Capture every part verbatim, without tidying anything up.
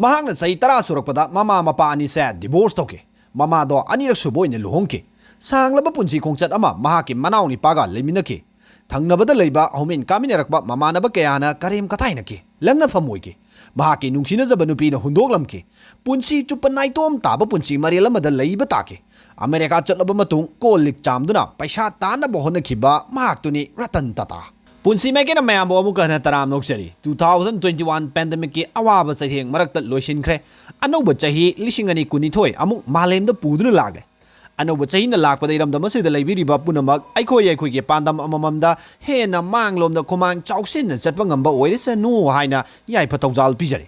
ꯃꯍꯥꯛꯅ ꯆꯍꯤ ꯇꯔꯥ ꯁꯨꯔꯛꯄꯗ ꯃꯃꯥ ꯃꯄꯥ ꯑꯅꯤꯁꯦ divorce ꯇꯧꯈꯤ꯫ ꯃꯃꯥꯗꯣ ꯑꯅꯤꯔꯛ ꯁꯨꯕ ꯑꯣꯏꯅ ꯂꯨꯍꯣꯡꯈꯤ꯫ ꯁꯥꯡꯂꯕ ꯄꯨꯟꯁꯤ ꯈꯣꯡꯆꯠ ꯑꯃ ꯃꯍꯥꯛꯀꯤ ꯃꯅꯥꯎ ꯅꯤꯄꯥꯒ ꯂꯩꯃꯤꯟꯅꯈꯤ꯫ ꯊꯪꯅꯕꯗ ꯂꯩꯕ ꯍꯧꯃꯤꯟ ꯀꯥꯃꯤꯟꯅꯔꯛꯄ ꯃꯃꯥꯟꯅꯕ ꯀꯌꯥꯅ ꯀꯔꯦꯝ ꯀꯊꯥꯏꯅꯈꯤ, ꯂꯪꯅꯐꯝ ꯑꯣꯏꯈꯤ꯫ ꯃꯍꯥꯛꯀꯤ ꯅꯨꯡꯁꯤꯅꯖꯕ ꯅꯨꯄꯤꯅ ꯍꯨꯟꯗꯣꯛꯂꯝꯈꯤ꯫ ꯄꯨꯟꯁꯤ ꯆꯨꯞꯄ ꯅꯥꯏꯇꯣꯝ ꯇꯥꯕ ꯄꯨꯟꯁꯤ ꯃꯔꯦꯜ ꯑꯃꯗ ꯂꯩꯕ ꯇꯥꯈꯤ꯫ ꯑꯃꯦꯔꯤꯀꯥ ꯆꯠꯂꯕ ꯃꯇꯨꯡ ꯀꯣꯜ ꯂꯤꯛ ꯆꯥꯝꯗꯨꯅ ꯄꯩꯁꯥ ꯇꯥꯟꯅꯕ ꯍꯣꯠꯅꯈꯤꯕ ꯃꯍꯥꯛꯇꯨꯅꯤ ꯔꯇꯟ ꯇꯥꯇꯥ꯫ ꯄꯨꯟꯁꯤ ꯃꯥꯏꯀꯩꯅ ꯃꯌꯥꯝꯕꯨ ꯑꯃꯨꯛꯀ ꯍꯟꯅ ꯇꯔꯥꯝꯅ ꯑꯣꯛꯆꯔꯤ꯫ Two thousand twenty one pandemic ꯀꯤ ꯑꯋꯥꯕ ꯆꯩꯊꯦꯡ ꯃꯔꯛꯇ ꯂꯣꯏꯁꯤꯟꯈ꯭ꯔꯦ꯫ ꯑꯅꯧꯕ ꯆꯍꯤ ꯂꯤꯁꯤꯡ ꯑꯅꯤ ꯀꯨꯟꯅꯤꯊꯣꯏ ꯑꯃꯨꯛ ꯃꯥꯂꯦꯝꯗ ꯄꯨꯗꯨꯅ ꯂꯥꯛꯂꯦ꯫ ꯑꯅꯧꯕ ꯆꯍꯤꯅ ꯂꯥꯛꯄꯗ ꯏꯔꯝꯗꯝ ꯑꯁꯤꯗ ꯂꯩꯕꯤꯔꯤꯕ ꯄꯨꯝꯅꯃꯛ ꯑꯩꯈꯣꯏ ꯑꯩꯈꯣꯏꯒꯤ ꯄꯥꯟꯗꯝ ꯑꯃꯃꯝꯗ ꯍꯦꯟꯅ ꯃꯥꯡꯂꯣꯝꯗ ꯈꯨꯃꯥꯡ ꯆꯥꯎꯁꯤꯟꯅ ꯆꯠꯄ ꯉꯝꯕ ꯑꯣꯏꯔꯁꯅꯨ ꯍꯥꯏꯅ ꯌꯥꯏꯐ ꯊꯧꯖꯥꯜ ꯄꯤꯖꯔꯤ꯫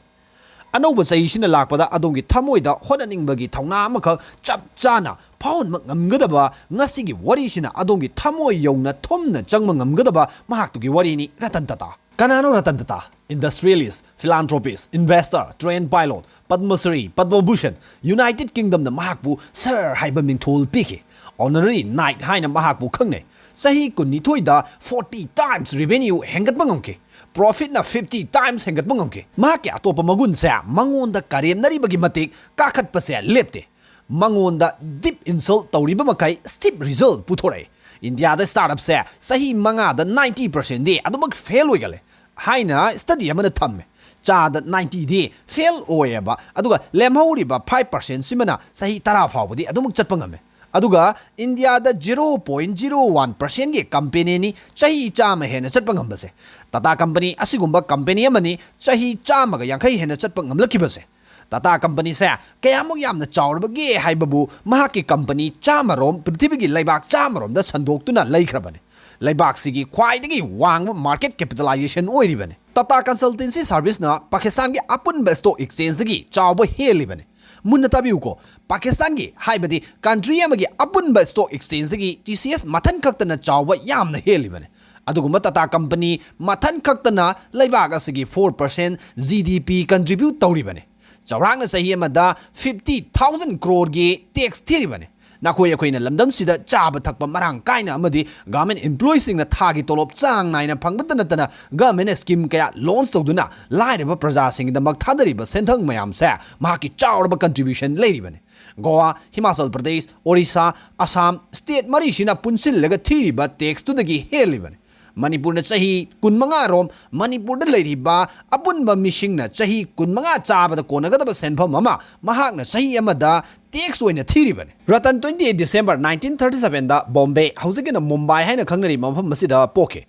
ꯑꯅꯧꯕ ꯆꯍꯤꯁꯤꯅ ꯂꯥꯛꯄꯗ ꯑꯗꯣꯝꯒꯤ ꯊꯃꯣꯏꯗ ꯍꯣꯠꯅꯅꯤꯡꯕꯒꯤ ꯊꯧꯅꯥ ꯑꯃꯈꯛ ꯆꯞ ꯆꯥꯅ ꯐꯥꯎꯍꯟꯕ ꯉꯝꯒꯗꯕ, ꯉꯁꯤꯒꯤ ꯋꯥꯔꯤꯁꯤꯅ ꯑꯗꯣꯝꯒꯤ ꯊꯃꯣꯏ ꯌꯧꯅ ꯊꯨꯝꯅ ꯆꯪꯕ ꯉꯝꯒꯗꯕ ꯃꯍꯥꯛꯇꯨꯒꯤ ꯋꯥꯔꯤꯅꯤ ꯔꯇꯟ ꯇꯥꯇꯥ꯫ ꯀꯅꯥꯅꯣ Ratan Tata? Industrialist, philanthropist, investor, train pilot, Padma Shri, Padma Bhushan, United Kingdom ꯗ ꯃꯍꯥꯛꯄꯨ Sir ꯍꯥꯏꯕ ꯃꯤꯡꯊꯣꯜ ꯄꯤꯈꯤ꯫ Honorary Knight ꯍꯥꯏꯅ ꯃꯍꯥꯛꯄꯨ ꯈꯪꯅꯩ꯫ ꯆꯍꯤ ꯀꯨꯟꯅꯤꯊꯣꯏꯗ forty times revenue ꯍꯦꯟꯒꯠꯄ ꯉꯝꯈꯤ꯫ Profit ꯅ fifty times ꯍꯦꯟꯒꯠꯄ ꯉꯝꯈꯤ꯫ ꯃꯍꯥꯛꯀꯤ ꯑꯇꯣꯞꯄ ꯃꯒꯨꯟꯁꯦ ꯃꯉꯣꯟꯗ ꯀꯔꯦꯝꯅꯔꯤꯕꯒꯤ ꯃꯇꯤꯛ ꯀꯥꯈꯠꯄꯁꯦ ꯂꯦꯞꯇꯦ꯫ ꯃꯉꯣꯟꯗ deep insult ꯇꯧꯔꯤꯕ ꯃꯈꯩ steep result ꯄꯨꯊꯣꯔꯛꯏ꯫ ꯏꯟꯗꯤꯌꯥꯗ startup ꯁꯦ ꯆꯍꯤ ꯃꯉꯥꯗ ninety percent ꯗꯤ ꯑꯗꯨꯃꯛ fail ꯑꯣꯏꯒꯜꯂꯦ ꯍꯥꯏꯅ study ꯑꯃꯅ ꯊꯝꯃꯦ꯫ ꯆꯥꯗ ninety ꯗꯤ fail ꯑꯣꯏꯌꯦꯕ, ꯑꯗꯨꯒ ꯂꯦꯝꯍꯧꯔꯤꯕ five percent ꯁꯤꯃꯅ ꯆꯍꯤ ꯇꯔꯥ ꯐꯥꯎꯕꯗꯤ ꯑꯗꯨꯃꯛ ꯆꯠꯄ ꯉꯝꯃꯦ꯫ ꯑꯗꯨꯒ ꯏꯟꯗꯤꯌꯥꯗ zero point zero one percent ꯒꯤ company ꯅꯤ ꯆꯍꯤ ꯆꯥꯝꯃ ꯍꯦꯟꯅ ꯆꯠꯄ ꯉꯝꯕꯁꯦ꯫ ꯇꯥꯇꯥ company ꯑꯁꯤꯒꯨꯝꯕ company ꯑꯃꯅꯤ ꯆꯍꯤ ꯆꯥꯝꯃꯒ ꯌꯥꯡꯈꯩ ꯍꯦꯟꯅ ꯆꯠꯄ ꯉꯝꯂꯛꯈꯤꯕꯁꯦ꯫ ꯇꯥꯇꯥ company ꯁꯦ ꯀꯌꯥꯃꯨꯛ ꯌꯥꯝꯅ ꯆꯥꯎꯔꯕꯒꯦ ꯍꯥꯏꯕꯕꯨ ꯃꯍꯥꯛꯀꯤ company ꯆꯥꯝꯃꯔꯣꯝ ꯄ꯭ꯔꯤꯊꯤꯕꯤꯒꯤ ꯂꯩꯕꯥꯛ ꯆꯥꯝꯃꯔꯣꯝꯗ ꯁꯟꯗꯣꯛꯇꯨꯅ ꯂꯩꯈ꯭ꯔꯕꯅꯤ꯫ ꯂꯩꯕꯥꯛꯁꯤꯒꯤ ꯈ꯭ꯋꯥꯏꯗꯒꯤ ꯋꯥꯡꯕ market capitalization ꯑꯣꯏꯔꯤꯕꯅꯤ꯫ ꯇꯥꯇꯥ Consultancy Service ꯅ ꯄꯥꯀꯤꯁꯇꯥꯟꯒꯤ ꯑꯄꯨꯟꯕ stock exchange ꯗꯒꯤ ꯆꯥꯎꯕ ꯍꯦꯜꯂꯤꯕꯅꯤ꯫ ꯃꯨꯟꯅ ꯇꯥꯕꯤꯌꯨꯀꯣ, ꯄꯥꯀꯤꯁꯇꯥꯟꯒꯤ, ꯍꯥꯏꯕꯗꯤ country ꯑꯃꯒꯤ ꯑꯄꯨꯟꯕ stock exchange ꯗꯒꯤ T C S ꯃꯊꯟ ꯈꯛꯇꯅ ꯆꯥꯎꯕ ꯌꯥꯝꯅ ꯍꯦꯜꯂꯤꯕꯅꯤ꯫ ꯑꯗꯨꯒꯨꯝꯕ ꯇꯥꯇꯥ company ꯃꯊꯟ ꯈꯛꯇꯅ ꯂꯩꯕꯥꯛ ꯑꯁꯤꯒꯤ four percent G D P contribute ꯇꯧꯔꯤꯕꯅꯤ꯫ ꯆꯥꯎꯔꯥꯛꯅ ꯆꯍꯤ ꯑꯃꯗ fifty thousand crore ꯒꯤ tax ꯊꯤꯔꯤꯕꯅꯤ꯫ ꯅꯈꯣꯏ ꯑꯩꯈꯣꯏꯅ ꯂꯝꯗꯝꯁꯤꯗ ꯆꯥꯕ ꯊꯛꯄ ꯃꯔꯥꯡ ꯀꯥꯏꯅ ꯑꯃꯗꯤ ꯒꯚꯔꯟꯃꯦꯟ ꯏꯝꯄ꯭ꯂꯣꯌꯤꯁꯤꯡꯅ ꯊꯥꯒꯤ ꯇꯣꯂꯣꯞ ꯆꯥꯡ ꯅꯥꯏꯅ ꯐꯪꯕꯇ ꯅꯠꯇꯅ ꯒꯚꯔꯟꯃꯦꯟ ꯁ꯭ꯀꯤꯝ ꯀꯌꯥ ꯂꯣꯟꯆ ꯇꯧꯗꯨꯅ ꯂꯥꯏꯔꯕ ꯄ꯭ꯔꯖꯥꯁꯤꯡꯒꯤꯗꯃꯛ ꯊꯥꯗꯔꯤꯕ ꯁꯦꯟꯊꯪ ꯃꯌꯥꯝꯁꯦ ꯃꯍꯥꯛꯀꯤ ꯆꯥꯎꯔꯕ ꯀꯟꯇ꯭ꯔꯤꯕ꯭ꯌꯨꯁꯟ ꯂꯩꯔꯤꯕꯅꯤ꯫ ꯒꯣꯋꯥ, ꯍꯤꯃꯥꯆꯜ ꯄ꯭ꯔꯗꯦꯁ, ꯑꯣꯔꯤꯁꯥ, ꯑꯁꯥꯝ, ꯁ꯭ꯇꯦꯠ ꯃꯔꯤꯁꯤꯅ ꯄꯨꯟꯁꯤꯜꯂꯒ ꯊꯤꯔꯤꯕ ꯇꯦꯛꯁꯇꯨꯗꯒꯤ ꯍꯦꯜꯂꯤꯕꯅꯤ꯫ ꯃꯅꯤꯄꯨꯔꯅ ꯆꯍꯤ ꯀꯨꯟꯃꯉꯥ ꯔꯣꯝ ꯃꯅꯤꯄꯨꯔꯗ ꯂꯩꯔꯤꯕ ꯑꯄꯨꯟꯕ ꯃꯤꯁꯤꯡꯅ ꯆꯍꯤ ꯀꯨꯟꯃꯉꯥ ꯆꯥꯕꯗ ꯀꯣꯟꯅꯒꯗꯕ ꯁꯦꯟꯐꯝ ꯑꯃ ꯃꯍꯥꯛꯅ ꯆꯍꯤ ꯑꯃꯗ ꯇꯦꯛꯁ ꯑꯣꯏꯅ ꯊꯤꯔꯤꯕꯅꯤ꯫ Ratan twenty eight December nineteen thirty sevenꯗ Bombay, ꯍꯧꯖꯤꯛꯀꯤꯅ Mumbai ꯍꯥꯏꯅ ꯈꯪꯅꯔꯤꯕ ꯃꯐꯝ ꯑꯁꯤꯗ ꯄꯣꯛꯈꯤ꯫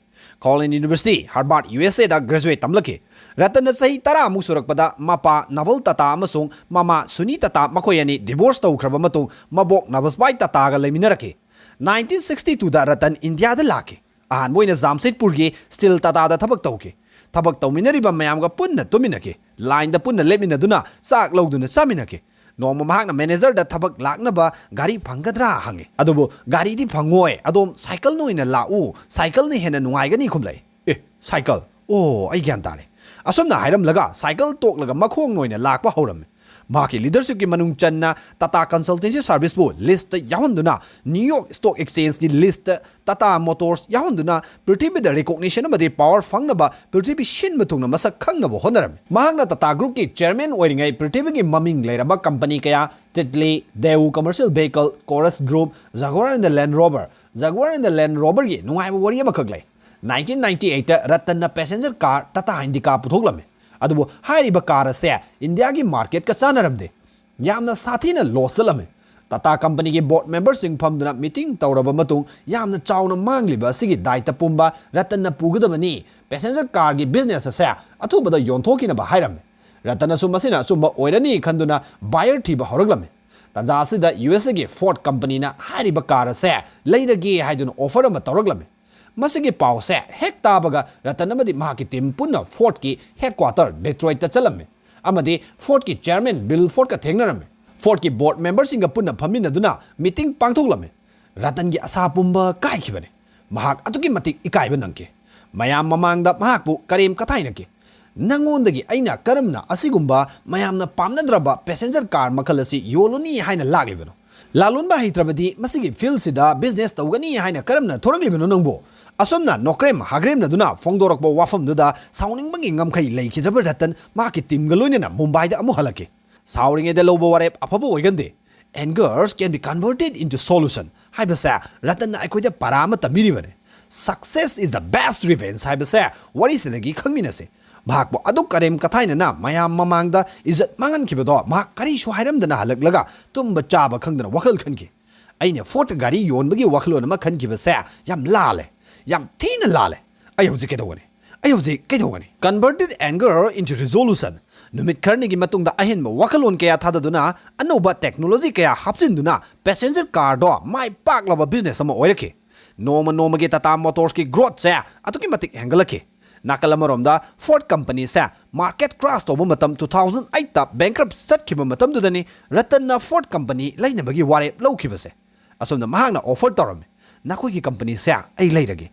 ꯀꯣꯂꯤꯟ ꯌꯨꯅꯤꯚꯔꯁꯤꯇꯤ, ꯍꯥꯔꯕꯥꯔꯠ, ꯌꯨ ꯑꯦꯁ ꯑꯦꯗ ꯒ꯭ꯔꯦꯖꯨꯑꯦꯠ ꯇꯝꯂꯛꯈꯤ꯫ ꯔꯇꯟꯅ ꯆꯍꯤ ꯇꯔꯥꯃꯨꯛ ꯁꯨꯔꯛꯄꯗ ꯃꯄꯥ ꯅꯕꯜ ꯇꯥꯇꯥ ꯑꯃꯁꯨꯡ ꯃꯃꯥ ꯁꯨꯅꯤ ꯇꯥꯇꯥ ꯃꯈꯣꯏ ꯑꯅꯤ ꯗꯤꯚꯣꯔꯁ ꯇꯧꯈ꯭ꯔꯕ ꯃꯇꯨꯡ ꯃꯕꯣꯛ ꯅꯕꯁꯕꯥꯏ ꯇꯥꯇꯥꯒ ꯂꯩꯃꯤꯟꯅꯔꯛꯈꯤ꯫ Nineteen sixty twoꯗ ꯔꯇꯟ ꯏꯟꯗꯤꯌꯥꯗ ꯂꯥꯛꯈꯤ꯫ ꯑꯍꯥꯟꯕ ꯑꯣꯏꯅ ꯖꯥꯝꯁꯦꯗꯄꯨꯔꯒꯤ ꯁ꯭ꯇꯤꯜ ꯇꯥꯇꯥꯗ ꯊꯕꯛ ꯇꯧꯈꯤ꯫ ꯊꯕꯛ ꯇꯧꯃꯤꯟꯅꯔꯤꯕ ꯃꯌꯥꯝꯒ ꯄꯨꯟꯅ ꯇꯨꯝꯃꯤꯟꯅꯈꯤ꯫ ꯂꯥꯏꯟꯗ ꯄꯨꯟꯅ ꯂꯦꯞꯃꯤꯟꯅꯗꯨꯅ ꯆꯥꯛ ꯂꯧꯗꯨꯅ ꯆꯥꯃꯤꯟꯅꯈꯤ꯫ ꯅꯣꯡꯃ ꯃꯍꯥꯛꯅ ꯃꯦꯅꯦꯖꯔꯗ ꯊꯕꯛ ꯂꯥꯛꯅꯕ ꯒꯥꯔꯤ ꯐꯪꯒꯗ꯭ꯔꯥ ꯍꯪꯉꯤ꯫ ꯑꯗꯨꯕꯨ ꯒꯥꯔꯤꯗꯤ ꯐꯪꯉꯣꯏ, ꯑꯗꯣꯝ ꯁꯥꯏꯀꯜꯅ ꯑꯣꯏꯅ ꯂꯥꯛꯎ, ꯁꯥꯏꯀꯜꯅ ꯍꯦꯟꯅ ꯅꯨꯡꯉꯥꯏꯒꯅꯤ ꯈꯨꯝꯂꯛꯏ꯫ ꯑꯦ, ꯁꯥꯏꯀꯜ? ꯑꯣ, ꯑꯩ ꯒ꯭ꯌꯥꯟ ꯇꯥꯔꯦ꯫ ꯑꯁꯨꯝꯅ ꯍꯥꯏꯔꯝꯂꯒ ꯁꯥꯏꯀꯜ ꯇꯣꯛꯂꯒ ꯃꯈꯣꯡꯅ ꯑꯣꯏꯅ ꯂꯥꯛꯄ ꯍꯧꯔꯝꯃꯤ꯫ ꯃꯍꯥꯛꯀꯤ ꯂꯤꯗꯔꯁꯤꯞꯀꯤ ꯃꯅꯨꯡ ꯆꯟꯅ ꯇꯥꯇꯥ ꯀꯟꯁꯜꯇꯦꯟꯁꯤ ꯁꯥꯔꯚꯤꯁꯄꯨ ꯂꯤꯁꯇ ꯌꯥꯎꯍꯟꯗꯨꯅ ꯅ꯭ꯌꯨ ꯌꯣꯔꯛ ꯁ꯭ꯇꯣꯛ ꯑꯦꯛꯁꯆꯦꯟꯖꯀꯤ ꯂꯤꯁꯇ ꯇꯥꯇꯥ ꯃꯣꯇꯣꯔꯁ ꯌꯥꯎꯍꯟꯗꯨꯅ ꯄ꯭ꯔꯤꯊꯤꯕꯤꯗ ꯔꯤꯀꯣꯛꯅꯤꯁꯟ ꯑꯃꯗꯤ ꯄꯥꯋꯔ ꯐꯪꯅꯕ ꯄ꯭ꯔꯤꯊꯤꯕꯤ ꯁꯤꯟꯕ ꯊꯨꯡꯅ ꯃꯁꯛ ꯈꯪꯅꯕ ꯍꯣꯠꯅꯔꯝꯃꯤ꯫ ꯃꯍꯥꯛꯅ ꯇꯥꯇꯥ ꯒ꯭ꯔꯨꯞꯀꯤ ꯆꯦꯌꯔꯃꯦꯟ ꯑꯣꯏꯔꯤꯉꯩ ꯄ꯭ꯔꯤꯊꯤꯕꯤꯒꯤ ꯃꯃꯤꯡ ꯂꯩꯔꯕ ꯀꯝꯄꯅꯤ ꯀꯌꯥ, Tetley, Daewoo commercial vehicle, Corus group, Jaguar and Land ꯔꯣꯕꯔ, ꯖꯒꯨꯋꯥꯔ ꯑꯦꯟ ꯗ ꯂꯦꯟ ꯔꯣꯕꯔꯒꯤ ꯅꯨꯡꯉꯥꯏꯕ ꯋꯥꯔꯤ ꯑꯃꯈꯛ ꯂꯩ꯫ Nineteen ninety eightꯇ ꯔꯇꯟꯅ ꯄꯦꯁꯦꯟꯖꯔ ꯀꯥꯔ ꯇꯥꯇꯥ ꯏꯟꯗꯤꯀꯥ ꯄꯨꯊꯣꯛꯂꯝꯃꯤ꯫ ꯑꯗꯨꯕꯨ ꯍꯥꯏꯔꯤꯕ ꯀꯥꯔ ꯑꯁꯦ ꯏꯟꯗꯤꯌꯥꯒꯤ ꯃꯥꯔꯀꯦꯠꯀ ꯆꯥꯟꯅꯔꯝꯗꯦ꯫ ꯌꯥꯝꯅ ꯁꯥꯊꯤꯅ ꯂꯣꯁ ꯆꯠꯂꯝꯃꯤ꯫ ꯇꯥꯇꯥ ꯀꯝꯄꯅꯤꯒꯤ ꯕꯣꯔꯗ ꯃꯦꯝꯕꯔꯁꯤꯡ ꯐꯝꯗꯨꯅ ꯃꯤꯇꯤꯡ ꯇꯧꯔꯕ ꯃꯇꯨꯡ ꯌꯥꯝꯅ ꯆꯥꯎꯅ ꯃꯥꯡꯂꯤꯕ ꯑꯁꯤꯒꯤ ꯗꯥꯏꯇ ꯄꯨꯝꯕ ꯔꯇꯟꯅ ꯄꯨꯒꯗꯕꯅꯤ꯫ ꯄꯦꯁꯦꯟꯖꯔ ꯀꯥꯔꯒꯤ ꯕꯤꯖꯤꯅꯦꯁ ꯑꯁꯦ ꯑꯊꯨꯕꯗ ꯌꯣꯟꯊꯣꯛꯈꯤꯅꯕ ꯍꯥꯏꯔꯝꯃꯤ꯫ ꯔꯇꯟꯅꯁꯨ ꯃꯁꯤꯅ ꯑꯆꯨꯝꯕ ꯑꯣꯏꯔꯅꯤ ꯈꯟꯗꯨꯅ ꯕꯥꯌꯔ ꯊꯤꯕ ꯍꯧꯔꯛꯂꯝꯃꯤ꯫ ꯇꯥꯟꯖꯥ ꯑꯁꯤꯗ ꯌꯨ ꯑꯦꯁ ꯑꯦꯒꯤ ꯐꯣꯔꯗ ꯀꯝꯄꯅꯤꯅ ꯍꯥꯏꯔꯤꯕ ꯀꯥꯔ ꯑꯁꯦ ꯂꯩꯔꯒꯦ ꯍꯥꯏꯗꯨꯅ ꯑꯣꯐꯔ ꯑꯃ ꯇꯧꯔꯛꯂꯝꯃꯤ꯫ ꯃꯁꯤꯒꯤ ꯄꯥꯎꯁꯦ ꯍꯦꯛ ꯇꯥꯕꯒ ꯔꯇꯟ ꯑꯃꯗꯤ ꯃꯍꯥꯛꯀꯤ ꯇꯤꯝ ꯄꯨꯟꯅ ꯐꯣꯔꯗꯀꯤ ꯍꯦꯗꯀ꯭ꯋꯥꯇꯔ ꯗꯦꯇ꯭ꯔꯣꯏꯠꯇ ꯆꯠꯂꯝꯃꯤ ꯑꯃꯗꯤ ꯐꯣꯔꯗꯀꯤ ꯆꯦꯌꯔꯃꯦꯟ ꯕꯤꯜ ꯐꯣꯔꯗꯀ ꯊꯦꯡꯅꯔꯝꯃꯤ꯫ ꯐꯣꯔꯗꯀꯤ ꯕꯣꯔꯗ ꯃꯦꯝꯕꯔꯁꯤꯡꯒ ꯄꯨꯟꯅ ꯐꯝꯃꯤꯟꯅꯗꯨꯅ ꯃꯤꯇꯤꯡ ꯄꯥꯡꯊꯣꯛꯂꯝꯃꯤ꯫ ꯔꯇꯟꯒꯤ ꯑꯁꯥ ꯄꯨꯝꯕ ꯀꯥꯏꯈꯤꯕꯅꯤ꯫ ꯃꯍꯥꯛ ꯑꯗꯨꯛꯀꯤ ꯃꯇꯤꯛ ꯏꯀꯥꯏꯕ ꯅꯪꯈꯤ꯫ ꯃꯌꯥꯝ ꯃꯃꯥꯡꯗ ꯃꯍꯥꯛꯄꯨ ꯀꯔꯦꯝ ꯀꯊꯥꯏꯅꯈꯤ꯫ "ꯅꯪꯉꯣꯟꯗꯒꯤ ꯑꯩꯅ ꯀꯔꯝꯅ ꯑꯁꯤꯒꯨꯝꯕ ꯃꯌꯥꯝꯅ ꯄꯥꯝꯅꯗ꯭ꯔꯕ ꯄꯦꯁꯦꯟꯖꯔ ꯀꯥꯔ ꯃꯈꯜ ꯑꯁꯤ ꯌꯣꯜꯂꯨꯅꯤ ꯍꯥꯏꯅ ꯂꯥꯛꯂꯤꯕꯅꯣ? ꯂꯥꯂꯣꯟꯕ ꯍꯩꯇ꯭ꯔꯕꯗꯤ ꯃꯁꯤꯒꯤ ꯐꯤꯜꯁꯤꯗ ꯕꯤꯖꯤꯅꯦꯁ ꯇꯧꯒꯅꯤ ꯍꯥꯏꯅ ꯀꯔꯝꯅ ꯊꯣꯔꯛꯂꯤꯕꯅꯣ ꯅꯪꯕꯨ? ꯑꯁꯨꯝꯅ ꯅꯣꯀ꯭ꯔꯦꯝ ꯍꯥꯒ꯭ꯔꯦꯝꯅꯗꯨꯅ ꯐꯣꯡꯗꯣꯔꯛꯄ ꯋꯥꯐꯝꯗꯨꯗ ꯁꯥꯎꯅꯤꯡꯕꯒꯤ ꯉꯝꯈꯩ ꯂꯩꯈꯤꯗ꯭ꯔꯕ ꯔꯇꯟ ꯃꯍꯥꯛꯀꯤ ꯇꯤꯝꯒ ꯂꯣꯏꯅꯅ ꯃꯨꯝꯕꯥꯏꯗ ꯑꯃꯨꯛ ꯍꯜꯂꯛꯈꯤ꯫ ꯁꯥꯎꯔꯤꯉꯩꯗ ꯂꯧꯕ ꯋꯥꯔꯦꯞ ꯑꯐꯕ ꯑꯣꯏꯒꯟꯗꯦ꯫ "Anger can be converted into solution" ꯍꯥꯏꯕꯁꯦ ꯔꯇꯟꯅ ꯑꯩꯈꯣꯏꯗ ꯄꯔꯥ ꯑꯃ ꯇꯝꯕꯤꯔꯤꯕꯅꯤ꯫ "Success is the best revenge" ꯍꯥꯏꯕꯁꯦ ꯋꯥꯔꯤꯁꯤꯗꯒꯤ ꯈꯪꯃꯤꯟꯅꯁꯤ꯫ ꯃꯍꯥꯛꯄꯨ ꯑꯗꯨꯛ ꯀꯔꯦꯝ ꯀꯊꯥꯏꯅꯅ ꯃꯌꯥꯝ ꯃꯃꯥꯡꯗ ꯏꯖꯠ ꯃꯥꯡꯍꯟꯈꯤꯕꯗꯣ ꯃꯍꯥꯛ ꯀꯔꯤꯁꯨ ꯍꯥꯏꯔꯝꯗꯅ ꯍꯜꯂꯛꯂꯒ ꯇꯨꯝꯕ ꯆꯥꯕ ꯈꯪꯗꯅ ꯋꯥꯈꯜ ꯈꯟꯈꯤ꯫ "ꯑꯩꯅ ꯐꯣꯔꯠ ꯒꯥꯔꯤ ꯌꯣꯟꯕꯒꯤ ꯋꯥꯈꯜꯂꯣꯟ ꯑꯃ ꯈꯟꯈꯤꯕꯁꯦ ꯌꯥꯝ ꯂꯥꯜꯂꯦ, ꯌꯥꯝ ꯊꯤꯅ ꯂꯥꯜꯂꯦ꯫ ꯑꯩ ꯍꯧꯖꯤꯛ ꯀꯩꯗꯧꯒꯅꯤ? ꯑꯩ ꯍꯧꯖꯤꯛ ꯀꯩꯗꯧꯒꯅꯤ?" Converted anger into resolution꯫ ꯅꯨꯃꯤꯠ ꯈꯔꯅꯤꯒꯤ ꯃꯇꯨꯡꯗ ꯑꯍꯦꯟꯕ ꯋꯥꯈꯜꯂꯣꯟ ꯀꯌꯥ ꯊꯥꯗꯗꯨꯅ, ꯑꯅꯧꯕ ꯇꯦꯛꯅꯣꯂꯣꯖꯤ ꯀꯌꯥ ꯍꯥꯞꯆꯤꯟꯗꯨꯅ, ꯄꯦꯁꯦꯟꯖꯔ ꯀꯥꯔꯗꯣ ꯃꯥꯏ ꯄꯥꯛꯂꯕ ꯕꯤꯖꯤꯅꯦꯁ ꯑꯃ ꯑꯣꯏꯔꯛꯈꯤ꯫ ꯅꯣꯡꯃ ꯅꯣꯡꯃꯒꯤ ꯇꯥꯇꯥ ꯃꯣꯇꯣꯔꯁꯀꯤ ꯒ꯭ꯔꯣꯠꯁꯦ ꯑꯗꯨꯛꯀꯤ ꯃꯇꯤꯛ ꯍꯦꯟꯒꯠꯂꯛꯈꯤ꯫ ꯅꯥꯀꯜ ꯑꯃꯔꯣꯝꯗ ꯐꯣꯔꯠ ꯀꯝꯄꯅꯤꯁꯦ ꯃꯥꯔꯀꯦꯠ ꯀ꯭ꯔꯥꯁ ꯇꯧꯕ ꯃꯇꯝ two thousand eight ꯇ ꯕꯦꯡꯀ꯭ꯔꯞ ꯆꯠꯈꯤꯕ ꯃꯇꯝꯗꯨꯗꯅꯤ ꯔꯇꯟꯅ ꯐꯣꯔꯠ ꯀꯝꯄꯅꯤ ꯂꯩꯅꯕꯒꯤ ꯋꯥꯔꯦꯞ ꯂꯧꯈꯤꯕꯁꯦ꯫ ꯑꯁꯣꯝꯗ ꯃꯍꯥꯛꯅ ꯑꯣꯐꯔ ꯇꯧꯔꯝꯃꯤ, "ꯅꯈꯣꯏꯒꯤ ꯀꯝꯄꯅꯤꯁꯦ ꯑꯩ ꯂꯩꯔꯒꯦ꯫"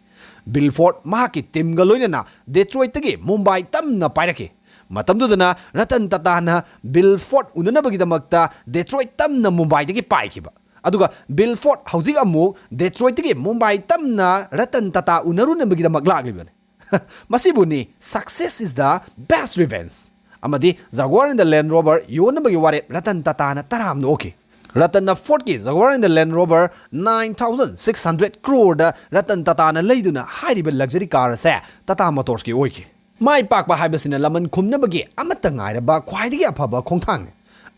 ꯕꯤꯜ ꯐꯣꯔꯠ ꯃꯍꯥꯛꯀꯤ ꯇꯤꯝꯒ ꯂꯣꯏꯅꯅ ꯗꯦꯇ꯭ꯔꯣꯏꯠꯇꯒꯤ ꯃꯨꯝꯕꯥꯏ ꯇꯝꯅ ꯄꯥꯏꯔꯛꯈꯤ꯫ ꯃꯇꯝꯗꯨꯗꯅ ꯔꯇꯟ ꯇꯥꯇꯥꯅ ꯕꯤꯜ ꯐꯣꯔꯠ ꯎꯅꯅꯕꯒꯤꯗꯃꯛꯇ ꯗꯦꯇ꯭ꯔꯣꯏꯠ ꯇꯝꯅ ꯃꯨꯝꯕꯥꯏꯗꯒꯤ ꯄꯥꯏꯈꯤꯕ꯫ ꯑꯗꯨꯒ ꯕꯤꯜ ꯐꯣꯔꯠ ꯍꯧꯖꯤꯛ ꯑꯃꯨꯛ ꯗꯦꯇ꯭ꯔꯣꯏꯠꯇꯒꯤ ꯃꯨꯝꯕꯥꯏ ꯇꯝꯅ Ratan Tata ꯎꯅꯔꯨꯅꯕꯒꯤꯗꯃꯛ ꯂꯥꯛꯂꯤꯕꯅꯤ꯫ ꯃꯁꯤꯕꯨꯅꯤ "Success is the best revenge" ꯑꯃꯗꯤ Jaguar and the Land Rover ꯌꯣꯟꯅꯕꯒꯤ ꯋꯥꯔꯦꯞ ꯔꯇꯟ ꯇꯥꯇꯥꯅ ꯇꯔꯥꯝꯅ ꯑꯣꯛꯈꯤ꯫ ꯔꯇꯟꯅ ꯐꯣꯔꯠꯀꯤ Jaguar and the Land Rover nine thousand six hundred crore ꯗ ꯔꯇꯟ ꯇꯥꯇꯥꯅ ꯂꯩꯗꯨꯅ ꯍꯥꯏꯔꯤꯕ ꯂꯛꯖꯔꯤ ꯀꯥꯔ ꯑꯁꯦ ꯇꯥꯇꯥ ꯃꯣꯇꯣꯔꯁꯀꯤ ꯑꯣꯏꯈꯤ꯫ ꯃꯥꯏ ꯄꯥꯛꯄ ꯍꯥꯏꯕꯁꯤꯅ ꯂꯃꯟ ꯈꯨꯝꯅꯕꯒꯤ ꯑꯃꯠꯇ ꯉꯥꯏꯔꯕ ꯈ꯭ꯋꯥꯏꯗꯒꯤ ꯑꯐꯕ ꯈꯣꯡꯊꯥꯡꯅꯤ꯫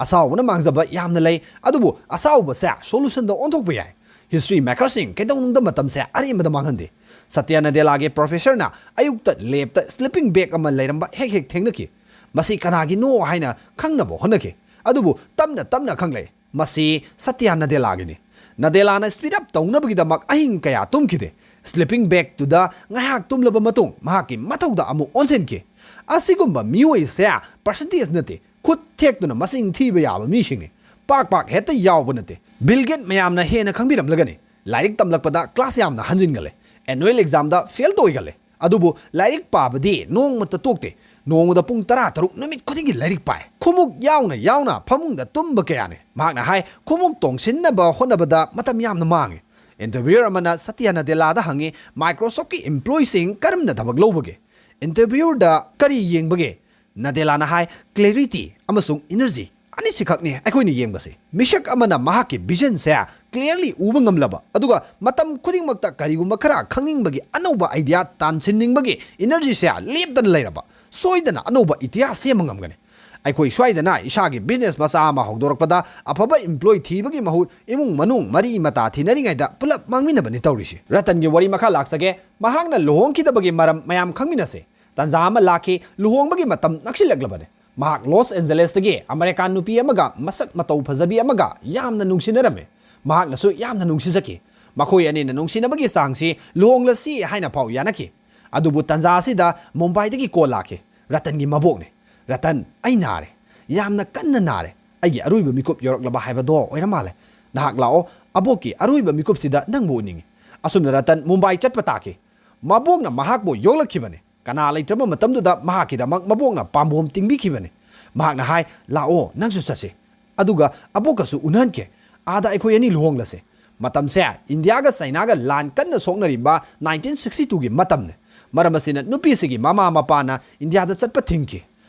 ꯑꯁꯥꯎꯕꯅ ꯃꯥꯡꯖꯕ ꯌꯥꯝꯅ ꯂꯩ, ꯑꯗꯨꯕꯨ ꯑꯁꯥꯎꯕꯁꯦ ꯁꯣꯂꯨꯁꯟꯗ ꯑꯣꯟꯊꯣꯛꯄ ꯌꯥꯏ꯫ ꯍꯤꯁꯇ꯭ꯔꯤ ꯃꯦꯀꯔꯁꯤꯡ ꯀꯩꯗꯧꯅꯨꯡꯗ ꯃꯇꯝꯁꯦ ꯑꯔꯦꯝꯕꯗ ꯃꯥꯡꯍꯟꯗꯦ꯫ ꯁꯇ꯭ꯌ ꯅꯗꯦꯂꯥꯒꯤ ꯄ꯭ꯔꯣꯐꯦꯁꯔꯅ ꯑꯌꯨꯛꯇ ꯂꯦꯞꯇ ꯁ꯭ꯂꯤꯄꯤꯡ ꯕꯦꯒ ꯑꯃ ꯂꯩꯔꯝꯕ ꯍꯦꯛ ꯍꯦꯛ ꯊꯦꯡꯅꯈꯤ꯫ ꯃꯁꯤ ꯀꯅꯥꯒꯤꯅꯣ ꯍꯥꯏꯅ ꯈꯪꯅꯕ ꯍꯣꯠꯅꯈꯤ, ꯑꯗꯨꯕꯨ ꯇꯞꯅ ꯇꯞꯅ ꯈꯪꯂꯛꯏ꯫ ꯃꯁꯤ ꯁꯇ꯭ꯌ ꯅꯗꯦꯂꯥꯒꯤꯅꯤ꯫ ꯅꯗꯦꯂꯥꯅ ꯁ꯭ꯄꯤꯗ ꯑꯞ ꯇꯧꯅꯕꯒꯤꯗꯃꯛ ꯑꯍꯤꯡ ꯀꯌꯥ ꯇꯨꯝꯈꯤꯗꯦ꯫ ꯁ꯭ꯂꯤꯄꯤꯡ ꯕꯦꯒꯇꯨꯗ ꯉꯥꯏꯍꯥꯛ ꯇꯨꯝꯂꯕ ꯃꯇꯨꯡ ꯃꯍꯥꯛꯀꯤ ꯃꯊꯧꯗ ꯑꯃꯨꯛ ꯑꯣꯟꯁꯤꯟꯈꯤ꯫ ꯑꯁꯤꯒꯨꯝꯕ ꯃꯤꯑꯣꯏꯁꯦ ꯄꯔꯁꯦꯟꯇꯦꯖ ꯅꯠꯇꯦ, ꯈꯨꯠ ꯊꯦꯛꯇꯨꯅ ꯃꯁꯤꯡ ꯊꯤꯕ ꯌꯥꯕ ꯃꯤꯁꯤꯡꯅꯤ꯫ ꯄꯥꯛ ꯄꯥꯛ ꯍꯦꯛꯇ ꯌꯥꯎꯕ ꯅꯠꯇꯦ꯫ ꯕꯤꯜ ꯒꯦꯠ ꯃꯌꯥꯝꯅ ꯍꯦꯟꯅ ꯈꯪꯕꯤꯔꯝꯂꯒꯅꯤ꯫ ꯂꯥꯏꯔꯤꯛ ꯇꯝꯂꯛꯄꯗ ꯀ꯭ꯂꯥꯁ ꯌꯥꯝꯅ ꯍꯟꯖꯤꯟꯒꯜꯂꯦ꯫ ꯑꯦꯅꯨꯋꯦꯜ ꯑꯦꯛꯖꯥꯝꯗ ꯐꯦꯜ ꯇꯧꯏꯒꯜꯂꯦ꯫ ꯑꯗꯨꯕꯨ ꯂꯥꯏꯔꯤꯛ ꯄꯥꯕꯗꯤ ꯅꯣꯡꯃꯇ ꯇꯣꯛꯇꯦ꯫ ꯅꯣꯡꯃꯗ ꯄꯨꯡ ꯇꯔꯥ ꯇꯔꯨꯛ ꯅꯨꯃꯤꯠ ꯈꯨꯗꯤꯡꯒꯤ ꯂꯥꯏꯔꯤꯛ ꯄꯥꯏ꯫ ꯈꯣꯡꯎꯞ ꯌꯥꯎꯅ ꯌꯥꯎꯅ ꯐꯃꯨꯡꯗ ꯇꯨꯝꯕ ꯀꯌꯥꯅꯤ꯫ ꯃꯍꯥꯛꯅ ꯍꯥꯏ, ꯈꯣꯡꯎꯞ ꯇꯣꯡꯁꯤꯟꯅꯕ ꯍꯣꯠꯅꯕꯗ ꯃꯇꯝ ꯌꯥꯝꯅ ꯃꯥꯡꯉꯤ꯫ Interviewer ꯑꯃꯅ ꯁꯇ꯭ꯌ ꯅꯗꯦꯂꯥꯗ ꯍꯪꯉꯤ, Microsoftꯀꯤ employeeꯁꯤꯡ ꯀꯔꯝꯅ ꯊꯕꯛ ꯂꯧꯕꯒꯦ? Interviewerꯗ ꯀꯔꯤ ꯌꯦꯡꯕꯒꯦ? ꯅꯗꯦꯂꯥꯅ ꯍꯥꯏ, clarity ꯑꯃꯁꯨꯡ energy ꯑꯅꯤꯁꯤꯈꯛꯅꯤ ꯑꯩꯈꯣꯏꯅ ꯌꯦꯡꯕꯁꯦ꯫ ꯃꯤꯁꯛ ꯑꯃꯅ ꯃꯍꯥꯛꯀꯤ visionꯁꯦ clearly ꯎꯕ ꯉꯝꯂꯕ, ꯑꯗꯨꯒ ꯃꯇꯝ ꯈꯨꯗꯤꯡꯃꯛꯇ ꯀꯔꯤꯒꯨꯝꯕ ꯈꯔ ꯈꯪꯅꯤꯡꯕꯒꯤ ꯑꯅꯧꯕ idea ꯇꯥꯟꯁꯤꯟꯅꯤꯡꯕꯒꯤ energyꯁꯦ ꯂꯦꯞꯇꯅ ꯂꯩꯔꯕ, ꯁꯣꯏꯗꯅ ꯑꯅꯧꯕ ꯏꯇꯤꯍꯥꯁ ꯁꯦꯝꯕ ꯉꯝꯒꯅꯤ꯫ ꯑꯩꯈꯣꯏ ꯁ꯭ꯋꯥꯏꯗꯅ ꯏꯁꯥꯒꯤ business ꯃꯆꯥ ꯑꯃ ꯍꯧꯗꯣꯔꯛꯄꯗ ꯑꯐꯕ employee ꯊꯤꯕꯒꯤ ꯃꯍꯨꯠ ꯏꯃꯨꯡ ꯃꯅꯨꯡ ꯃꯔꯤ ꯃꯇꯥ ꯊꯤꯅꯔꯤꯉꯩꯗ ꯄꯨꯂꯞ ꯃꯥꯡꯃꯤꯟꯅꯕꯅꯤ ꯇꯧꯔꯤꯁꯤ꯫ ꯔꯇꯟꯒꯤ ꯋꯥꯔꯤ ꯃꯈꯥ ꯂꯥꯛꯆꯒꯦ꯫ ꯃꯍꯥꯛꯅ ꯂꯨꯍꯣꯡꯈꯤꯗꯕꯒꯤ ꯃꯔꯝ ꯃꯌꯥꯝ ꯈꯪꯃꯤꯟꯅꯁꯦ꯫ ꯇꯥꯟꯖꯥ ꯑꯃ ꯂꯥꯛꯈꯤ, ꯂꯨꯍꯣꯡꯕꯒꯤ ꯃꯇꯝ ꯅꯛꯁꯤꯜꯂꯛꯂꯕꯅꯤ꯫ ꯃꯍꯥꯛ ꯂꯣꯁ ꯑꯦꯟꯖꯦꯂꯦꯁꯇꯒꯤ ꯑꯃꯦꯔꯤꯀꯥꯟ ꯅꯨꯄꯤ ꯑꯃꯒ ꯃꯁꯛ ꯃꯇꯧ ꯐꯖꯕꯤ ꯑꯃꯒ ꯌꯥꯝꯅ ꯅꯨꯡꯁꯤꯅꯔꯝꯃꯤ꯫ ꯃꯍꯥꯛꯅꯁꯨ ꯌꯥꯝꯅ ꯅꯨꯡꯁꯤꯖꯈꯤ꯫ ꯃꯈꯣꯏ ꯑꯅꯤꯅ ꯅꯨꯡꯁꯤꯅꯕꯒꯤ ꯆꯥꯡꯁꯤ ꯂꯨꯍꯣꯡꯂꯁꯤ ꯍꯥꯏꯅ ꯐꯥꯎ ꯌꯥꯅꯈꯤ꯫ ꯑꯗꯨꯕꯨ ꯇꯥꯟꯖꯥ ꯑꯁꯤꯗ ꯃꯨꯝꯕꯥꯏꯗꯒꯤ call ꯂꯥꯛꯈꯤ꯫ ꯔꯇꯟꯒꯤ ꯃꯕꯣꯛꯅꯤ꯫ "ꯔꯇꯟ, ꯑꯩ ꯅꯥꯔꯦ꯫ ꯌꯥꯝꯅ ꯀꯟꯅ ꯅꯥꯔꯦ꯫ ꯑꯩꯒꯤ ꯑꯔꯣꯏꯕ ꯃꯤꯀꯨꯞ ꯌꯧꯔꯛꯂꯕ ꯍꯥꯏꯕꯗꯣ ꯑꯣꯏꯔ ꯃꯥꯜꯂꯦ꯫ ꯅꯍꯥꯛ ꯂꯥꯛꯑꯣ, ꯑꯕꯣꯛꯀꯤ ꯑꯔꯣꯏꯕ ꯃꯤꯀꯨꯞꯁꯤꯗ ꯅꯪꯕꯨ ꯎꯅꯤꯡꯉꯤ꯫" ꯑꯁꯨꯝꯅ ꯔꯇꯟ ꯃꯨꯝꯕꯥꯏ ꯆꯠꯄ ꯇꯥꯈꯤ꯫ ꯃꯕꯣꯛꯅ ꯃꯍꯥꯛꯄꯨ ꯌꯣꯛꯂꯛꯈꯤꯕꯅꯤ꯫ ꯀꯅꯥ ꯂꯩꯇ꯭ꯔꯕ ꯃꯇꯝꯗꯨꯗ ꯃꯍꯥꯛꯀꯤꯗꯃꯛ ꯃꯕꯣꯛꯅ ꯄꯥꯝꯕꯣꯝ ꯇꯤꯡꯕꯤꯈꯤꯕꯅꯤ꯫ ꯃꯍꯥꯛꯅ ꯍꯥꯏ, "ꯂꯥꯛꯑꯣ, ꯅꯪꯁꯨ ꯆꯠꯁꯤ꯫ ꯑꯗꯨꯒ ꯑꯕꯣꯛꯀꯁꯨ ꯎꯅꯍꯟꯒꯦ꯫ ꯑꯥꯗ ꯑꯩꯈꯣꯏ ꯑꯅꯤ ꯂꯨꯍꯣꯡꯂꯁꯦ꯫" ꯃꯇꯝꯁꯦ ꯏꯟꯗꯤꯌꯥꯒ ꯆꯥꯏꯅꯥꯒ ꯂꯥꯟ ꯀꯟꯅ ꯁꯣꯛꯅꯔꯤꯕ nineteen sixty twoꯒꯤ ꯃꯇꯝꯅꯤ꯫ ꯃꯔꯝ ꯑꯁꯤꯅ ꯅꯨꯄꯤꯁꯤꯒꯤ ꯃꯃꯥ ꯃꯄꯥꯅ ꯏꯟꯗꯤꯌꯥꯗ ꯆꯠꯄ ꯊꯤꯡꯈꯤ꯫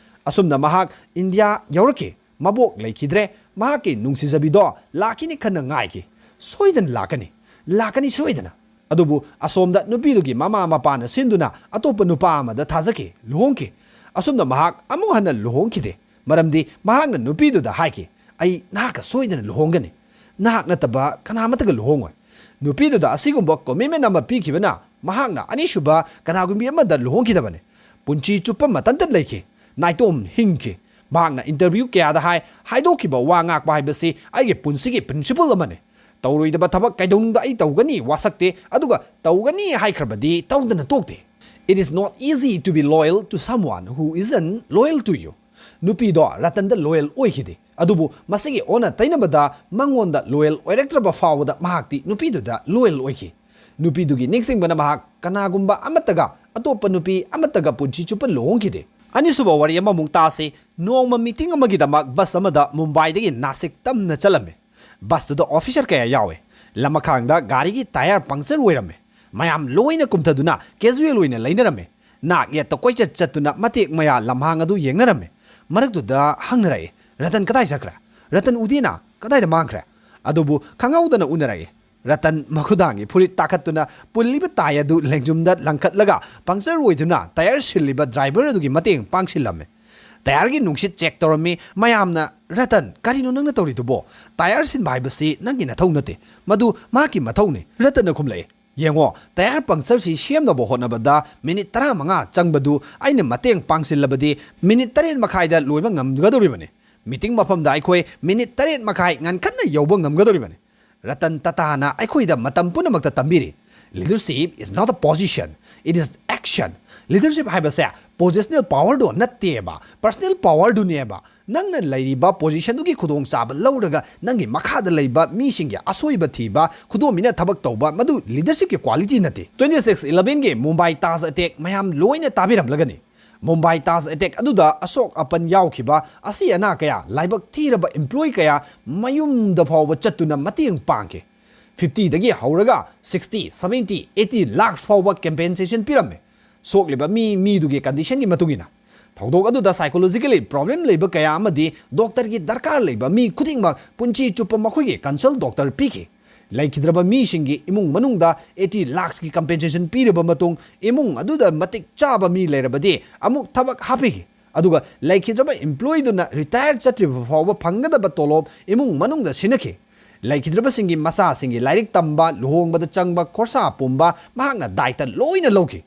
ꯑꯁꯨꯝꯅ ꯃꯍꯥꯛ ꯏꯟꯗꯤꯌꯥ ꯌꯧꯔꯛꯈꯤ꯫ ꯃꯕꯣꯛ ꯂꯩꯈꯤꯗ꯭ꯔꯦ꯫ ꯃꯍꯥꯛꯀꯤ ꯅꯨꯡꯁꯤꯖꯕꯤꯗꯣ ꯂꯥꯛꯈꯤꯅꯤ ꯈꯟꯅ ꯉꯥꯏꯈꯤ꯫ ꯁꯣꯏꯗꯅ ꯂꯥꯛꯀꯅꯤ, ꯂꯥꯛꯀꯅꯤ ꯁꯣꯏꯗꯅ꯫ ꯑꯗꯨꯕꯨ ꯑꯁꯣꯝꯗ ꯅꯨꯄꯤꯗꯨꯒꯤ ꯃꯃꯥ ꯃꯄꯥꯅ ꯁꯤꯟꯗꯨꯅ ꯑꯇꯣꯞꯄ ꯅꯨꯄꯥ ꯑꯃꯗ ꯊꯥꯖꯈꯤ, ꯂꯨꯍꯣꯡꯈꯤ꯫ ꯑꯁꯨꯝꯅ ꯃꯍꯥꯛ ꯑꯃꯨꯛ ꯍꯟꯅ ꯂꯨꯍꯣꯡꯈꯤꯗꯦ꯫ ꯃꯔꯝꯗꯤ ꯃꯍꯥꯛꯅ ꯅꯨꯄꯤꯗꯨꯗ ꯍꯥꯏꯈꯤ, "ꯑꯩ ꯅꯍꯥꯛꯀ ꯁꯣꯏꯗꯅ ꯂꯨꯍꯣꯡꯒꯅꯤ꯫ ꯅꯍꯥꯛ ꯅꯠꯇꯕ ꯀꯅꯥ ꯑꯃꯠꯇꯒ ꯂꯨꯍꯣꯡꯉꯣꯏ꯫" ꯅꯨꯄꯤꯗꯨꯗ ꯑꯁꯤꯒꯨꯝꯕ commitment ꯑꯃ ꯄꯤꯈꯤꯕꯅ ꯃꯍꯥꯛꯅ ꯑꯅꯤꯁꯨꯕ ꯀꯅꯥꯒꯨꯝꯕꯤ ꯑꯃꯗ ꯂꯨꯍꯣꯡꯈꯤꯗꯕꯅꯤ꯫ ꯄꯨꯟꯁꯤ ꯆꯨꯞꯄ ꯃꯇꯟꯇ ꯂꯩꯈꯤ꯫ ꯅꯥꯏꯇꯣꯝ ꯍꯤꯡꯈꯤ꯫ ꯃꯍꯥꯛꯅ interview ꯀꯌꯥꯗ ꯍꯥꯏ, "ꯍꯥꯏꯗꯣꯛꯈꯤꯕ ꯋꯥ ꯉꯥꯛꯄ ꯍꯥꯏꯕꯁꯤ ꯑꯩꯒꯤ ꯄꯨꯟꯁꯤꯒꯤ principle ꯑꯃꯅꯤ꯫ ꯇꯧꯔꯣꯏꯗꯕ ꯊꯕꯛ ꯀꯩꯗꯧꯅꯨꯡꯗ ꯑꯩ ꯇꯧꯒꯅꯤ ꯋꯥꯁꯛꯇꯦ, ꯑꯗꯨꯒ ꯇꯧꯒꯅꯤ ꯍꯥꯏꯈ꯭ꯔꯕꯗꯤ ꯇꯧꯗꯅ ꯇꯣꯛꯇꯦ꯫ It is not easy to be loyal to someone who isn't loyal to you." ꯅꯨꯄꯤꯗꯣ ꯔꯇꯟꯗ loyal ꯑꯣꯏꯈꯤꯗꯦ, ꯑꯗꯨꯕꯨ ꯃꯁꯤꯒꯤ ꯑꯣꯟꯅ ꯇꯩꯅꯕꯗ ꯃꯉꯣꯟꯗ loyal ꯑꯣꯏꯔꯛꯇ꯭ꯔꯕ ꯐꯥꯎꯕꯗ ꯃꯍꯥꯛꯇꯤ ꯅꯨꯄꯤꯗꯨꯗ loyal ꯑꯣꯏꯈꯤ꯫ ꯅꯨꯄꯤꯗꯨꯒꯤ ꯅꯤꯡꯁꯤꯡꯕꯅ ꯃꯍꯥꯛ ꯀꯅꯥꯒꯨꯝꯕ ꯑꯃꯠꯇꯒ, ꯑꯇꯣꯞꯄ ꯅꯨꯄꯤ ꯑꯃꯠꯇꯒ ꯄꯨꯟꯁꯤ ꯆꯨꯞꯄ ꯂꯨꯍꯣꯡꯈꯤꯗꯦ꯫ ꯑꯅꯤꯁꯨꯕ ꯋꯥꯔꯤ ꯑꯃꯃꯨꯛ ꯇꯥꯁꯤ꯫ ꯅꯣꯡꯃ ꯃꯤꯇꯤꯡ ꯑꯃꯒꯤꯗꯃꯛ ꯕꯁ ꯑꯃꯗ ꯃꯨꯝꯕꯥꯏꯗꯒꯤ ꯅꯥꯁꯤꯛ ꯇꯝꯅ ꯆꯠꯂꯝꯃꯤ꯫ ꯕꯁꯇꯨꯗ ꯑꯣꯐꯤꯁꯔ ꯀꯌꯥ ꯌꯥꯎꯏ꯫ ꯂꯃꯈꯥꯡꯗ ꯒꯥꯔꯤꯒꯤ ꯇꯥꯌꯔ ꯄꯪꯆꯔ ꯑꯣꯏꯔꯝꯃꯤ꯫ ꯃꯌꯥꯝ ꯂꯣꯏꯅ ꯀꯨꯝꯊꯗꯨꯅ ꯀꯦꯖꯨꯋꯦꯜ ꯑꯣꯏꯅ ꯂꯩꯅꯔꯝꯃꯤ꯫ ꯅꯥꯛ ꯌꯦꯠꯇ ꯀꯣꯏꯆꯠ ꯆꯠꯇꯨꯅ ꯃꯇꯦꯛ ꯃꯌꯥ ꯂꯝꯍꯥꯡ ꯑꯗꯨ ꯌꯦꯡꯅꯔꯝꯃꯤ꯫ ꯃꯔꯛꯇꯨꯗ ꯍꯪꯅꯔꯛꯏ, "ꯔꯇꯟ ꯀꯗꯥꯏ ꯆꯠꯈ꯭ꯔꯦ? ꯔꯇꯟ ꯎꯗꯦꯅ? ꯀꯗꯥꯏꯗ ꯃꯥꯡꯈ꯭ꯔꯦ?" ꯑꯗꯨꯕꯨ ꯈꯪꯍꯧꯗꯅ ꯎꯅꯔꯛꯏ꯫ ꯔꯇꯟ ꯃꯈꯨꯗꯥꯡꯒꯤ ꯐꯨꯔꯤꯠ ꯇꯥꯈꯠꯇꯨꯅ ꯄꯨꯜꯂꯤꯕ ꯇꯥꯏ ꯑꯗꯨ ꯂꯦꯡꯖꯨꯝꯗ ꯂꯪꯈꯠꯂꯒ ꯄꯪꯆꯔ ꯑꯣꯏꯗꯨꯅ ꯇꯥꯌꯔ ꯁꯤꯜꯂꯤꯕ ꯗ꯭ꯔꯥꯏꯚꯔ ꯑꯗꯨꯒꯤ ꯃꯇꯦꯡ ꯄꯥꯡꯁꯤꯜꯂꯝꯃꯤ꯫ ꯇꯥꯌꯔꯒꯤ ꯅꯨꯡꯁꯤꯠ ꯆꯦꯛ ꯇꯧꯔꯝꯃꯤ꯫ ꯃꯌꯥꯝꯅ, "ꯔꯇꯟ, ꯀꯔꯤꯅꯣ ꯅꯪꯅ ꯇꯧꯔꯤꯗꯨꯕꯣ? ꯇꯥꯌꯔ ꯁꯤꯟꯕ ꯍꯥꯏꯕꯁꯤ ꯅꯪꯒꯤ ꯅꯊꯧ ꯅꯠꯇꯦ, ꯃꯗꯨ ꯃꯍꯥꯛꯀꯤ ꯃꯊꯧꯅꯤ"꯫ ꯔꯇꯟꯅ ꯈꯨꯝꯂꯛꯏ, "ꯌꯦꯡꯉꯣ, ꯇꯥꯌꯔ ꯄꯪꯆꯔꯁꯤ ꯁꯦꯝꯅꯕ ꯍꯣꯠꯅꯕꯗ ꯃꯤꯅꯤꯠ ꯇꯔꯥꯃꯉꯥ ꯆꯪꯕꯗꯨ ꯑꯩꯅ ꯃꯇꯦꯡ ꯄꯥꯡꯁꯤꯜꯂꯕꯗꯤ ꯃꯤꯅꯤꯠ ꯇꯔꯦꯠ ꯃꯈꯥꯏꯗ ꯂꯣꯏꯕ ꯉꯝꯒꯗꯧꯔꯤꯕꯅꯤ꯫ ꯃꯤꯇꯤꯡ ꯃꯐꯝꯗ ꯑꯩꯈꯣꯏ ꯃꯤꯅꯤꯠ ꯇꯔꯦꯠ ꯃꯈꯥꯏ ꯉꯟꯈꯠꯅ ꯌꯧꯕ ꯉꯝꯒꯗꯧꯔꯤꯕꯅꯤ"꯫ ꯔꯇꯟ ꯇꯥꯇꯥꯅ ꯑꯩꯈꯣꯏꯗ ꯃꯇꯝ ꯄꯨꯝꯅꯃꯛꯇ ꯇꯝꯕꯤꯔꯤ, "Leadership is not a position, it is action." Leadership ꯍꯥꯏꯕꯁꯦ ꯄꯣꯖꯤꯁꯅꯦꯜ ꯄꯥꯋꯔꯗꯣ ꯅꯠꯇꯦꯕ, ꯄꯔꯁꯅꯦꯜ ꯄꯥꯋꯔꯗꯨꯅꯦꯕ꯫ ꯅꯪꯅ ꯂꯩꯔꯤꯕ ꯄꯣꯖꯤꯁꯟꯗꯨꯒꯤ ꯈꯨꯗꯣꯡꯆꯥꯕ ꯂꯧꯔꯒ ꯅꯪꯒꯤ ꯃꯈꯥꯗ ꯂꯩꯕ ꯃꯤꯁꯤꯡꯒꯤ ꯑꯁꯣꯏꯕ ꯊꯤꯕ, ꯈꯨꯗꯣꯝꯕꯤꯅ ꯊꯕꯛ ꯇꯧꯕ, ꯃꯗꯨ ꯂꯤꯗꯔꯁꯤꯞꯀꯤ ꯀ꯭ꯋꯥꯂꯤꯇꯤ ꯅꯠꯇꯦ꯫ ꯇ꯭ꯋꯦꯟꯇꯤ ꯁꯤꯛꯁ ꯏꯂꯚꯦꯟꯒꯤ ꯃꯨꯝꯕꯥꯏ ꯇꯥꯖ ꯑꯦꯇꯦꯛ ꯃꯌꯥꯝ ꯂꯣꯏꯅ ꯇꯥꯕꯤꯔꯝꯂꯒꯅꯤ꯫ ꯃꯨꯝꯕꯥꯏ ꯇꯥꯖ ꯑꯦꯇꯦꯛ ꯑꯗꯨꯗ ꯑꯁꯣꯛ ꯑꯄꯟ ꯌꯥꯎꯈꯤꯕ, ꯑꯁꯤ ꯑꯅꯥ ꯀꯌꯥ, ꯂꯥꯏꯕꯛ ꯊꯤꯔꯕ ꯏꯝꯄ꯭ꯂꯣꯌꯤ ꯀꯌꯥ ꯃꯌꯨꯝꯗ ꯐꯥꯎꯕ ꯆꯠꯇꯨꯅ ꯃꯇꯦꯡ ꯄꯥꯡꯈꯤ꯫ ꯐꯤꯐꯇꯤꯗꯒꯤ ꯍꯧꯔꯒ ꯁꯤꯛꯁꯇꯤ, ꯁꯚꯦꯟꯇꯤ, ꯑꯩꯠꯇꯤ ꯂꯥꯛꯁ ꯐꯥꯎꯕ ꯀꯝꯄꯦꯟꯁꯦꯁꯟ ꯄꯤꯔꯝꯃꯤ꯫ ꯁꯣꯛꯂꯤꯕ ꯃꯤ ꯃꯤꯗꯨꯒꯤ ꯀꯟꯗꯤꯁꯟꯒꯤ ꯃꯇꯨꯡ ꯏꯟꯅ꯫ ꯊꯧꯗꯣꯛ ꯑꯗꯨꯗ ꯁꯥꯏꯀꯣꯂꯣꯖꯤꯀꯦꯂꯤ ꯄ꯭ꯔꯣꯕ꯭ꯂꯦꯝ ꯂꯩꯕ ꯀꯌꯥ ꯑꯃꯗꯤ ꯗꯣꯛꯇꯔꯒꯤ ꯗꯔꯀꯥꯔ ꯂꯩꯕ ꯃꯤ ꯈꯨꯗꯤꯡꯃꯛ ꯄꯨꯟꯁꯤ ꯆꯨꯞꯄ ꯃꯈꯣꯏꯒꯤ ꯀꯟꯁꯜ ꯗꯣꯛꯇꯔ ꯄꯤꯈꯤ꯫ ꯂꯩꯈꯤꯗ꯭ꯔꯕ ꯃꯤꯁꯤꯡꯒꯤ ꯏꯃꯨꯡ ꯃꯅꯨꯡꯗ ꯑꯩꯠꯇꯤ ꯂꯥꯛꯁꯀꯤ ꯀꯝꯄꯦꯟꯁꯦꯁꯟ ꯄꯤꯔꯕ ꯃꯇꯨꯡ, ꯏꯃꯨꯡ ꯑꯗꯨꯗ ꯃꯇꯤꯛ ꯆꯥꯕ ꯃꯤ ꯂꯩꯔꯕꯗꯤ ꯑꯃꯨꯛ ꯊꯕꯛ ꯍꯥꯞꯄꯤꯈꯤ꯫ ꯑꯗꯨꯒ ꯂꯩꯈꯤꯗ꯭ꯔꯕ ꯏꯝꯄ꯭ꯂꯣꯌꯤꯗꯨꯅ ꯔꯤꯇꯥꯌꯔ ꯆꯠꯇ꯭ꯔꯤꯕ ꯐꯥꯎꯕ ꯐꯪꯒꯗꯕ ꯇꯣꯂꯣꯞ ꯏꯃꯨꯡ ꯃꯅꯨꯡꯗ ꯁꯤꯟꯅꯈꯤ꯫ ꯂꯩꯈꯤꯗ꯭ꯔꯕꯁꯤꯡꯒꯤ ꯃꯆꯥꯁꯤꯡꯒꯤ ꯂꯥꯏꯔꯤꯛ ꯇꯝꯕ, ꯂꯨꯍꯣꯡꯕꯗ ꯆꯪꯕ ꯈꯣꯔꯁꯥ ꯄꯨꯝꯕ ꯃꯍꯥꯛꯅ ꯗꯥꯏꯇ ꯂꯣꯏꯅ ꯂꯧꯈꯤ꯫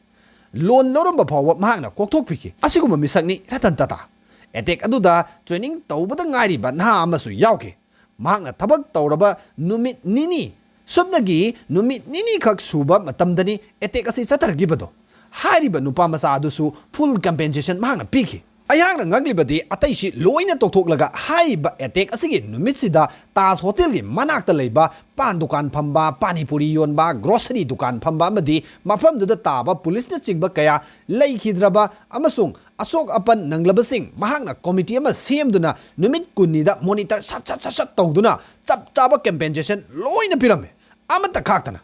ꯂꯣꯟ ꯂꯧꯔꯝꯕ ꯐꯥꯎꯕ ꯃꯍꯥꯛꯅ ꯀꯣꯛꯊꯣꯛꯄꯤꯈꯤ꯫ ꯑꯁꯤꯒꯨꯝꯕ ꯃꯤꯁꯛꯅꯤ ꯔꯇꯟ ꯇꯥꯇꯥ꯫ ꯑꯦꯇꯦꯛ ꯑꯗꯨꯗ ꯇ꯭ꯔꯦꯅꯤꯡ ꯇꯧꯕꯗ ꯉꯥꯏꯔꯤꯕ ꯅꯍꯥ ꯑꯃꯁꯨ ꯌꯥꯎꯈꯤ꯫ ꯃꯍꯥꯛꯅ ꯊꯕꯛ ꯇꯧꯔꯕ ꯅꯨꯃꯤꯠ ꯅꯤꯅꯤ, ꯁꯨꯞꯅꯒꯤ ꯅꯨꯃꯤꯠ ꯅꯤꯅꯤꯈꯛ ꯁꯨꯕ ꯃꯇꯝꯗꯅꯤ ꯑꯦꯇꯦꯛ ꯑꯁꯤ ꯆꯠꯊꯔꯛꯈꯤꯕꯗꯣ꯫ ꯍꯥꯏꯔꯤꯕ ꯅꯨꯄꯥ ꯃꯆꯥ ꯑꯗꯨꯁꯨ ꯐꯨꯜ ꯀꯝꯄꯦꯟꯁꯦꯁꯟ ꯃꯍꯥꯛꯅ ꯄꯤꯈꯤ꯫ ꯑꯩꯍꯥꯛꯅ ꯉꯛꯂꯤꯕꯗꯤ ꯑꯇꯩꯁꯤ ꯂꯣꯏꯅ ꯇꯣꯛꯊꯣꯛꯂꯒ ꯍꯥꯏꯔꯤꯕ ꯑꯦꯇꯦꯛ ꯑꯁꯤꯒꯤ ꯅꯨꯃꯤꯠꯁꯤꯗ ꯇꯥꯖ ꯍꯣꯇꯦꯜꯒꯤ ꯃꯅꯥꯛꯇ ꯂꯩꯕ ꯄꯥꯟ ꯗꯨꯀꯥꯟ ꯐꯝꯕ, ꯄꯥꯅꯤꯄꯨꯔꯤ ꯌꯣꯟꯕ, ꯒ꯭ꯔꯣꯁꯔꯤ ꯗꯨꯀꯥꯟ ꯐꯝꯕ ꯑꯃꯗꯤ ꯃꯐꯝꯗꯨꯗ ꯇꯥꯕ ꯄꯨꯂꯤꯁꯅꯆꯤꯡꯕ ꯀꯌꯥ ꯂꯩꯈꯤꯗ꯭ꯔꯕ ꯑꯃꯁꯨꯡ ꯑꯁꯣꯛ ꯑꯄꯟ ꯅꯪꯂꯕꯁꯤꯡ ꯃꯍꯥꯛꯅ ꯀꯣꯃꯤꯇꯤ ꯑꯃ ꯁꯦꯝꯗꯨꯅ ꯅꯨꯃꯤꯠ ꯀꯨꯟꯅꯤꯗ ꯃꯣꯅꯤꯇꯔ ꯁꯠ ꯁꯠ ꯁꯠ ꯁꯠ ꯇꯧꯗꯨꯅ ꯆꯞ ꯆꯥꯕ ꯀꯝꯄꯦꯟꯁꯦꯁꯟ ꯂꯣꯏꯅ ꯄꯤꯔꯝꯃꯤ꯫ ꯑꯃꯠꯇ ꯈꯥꯛꯇꯅ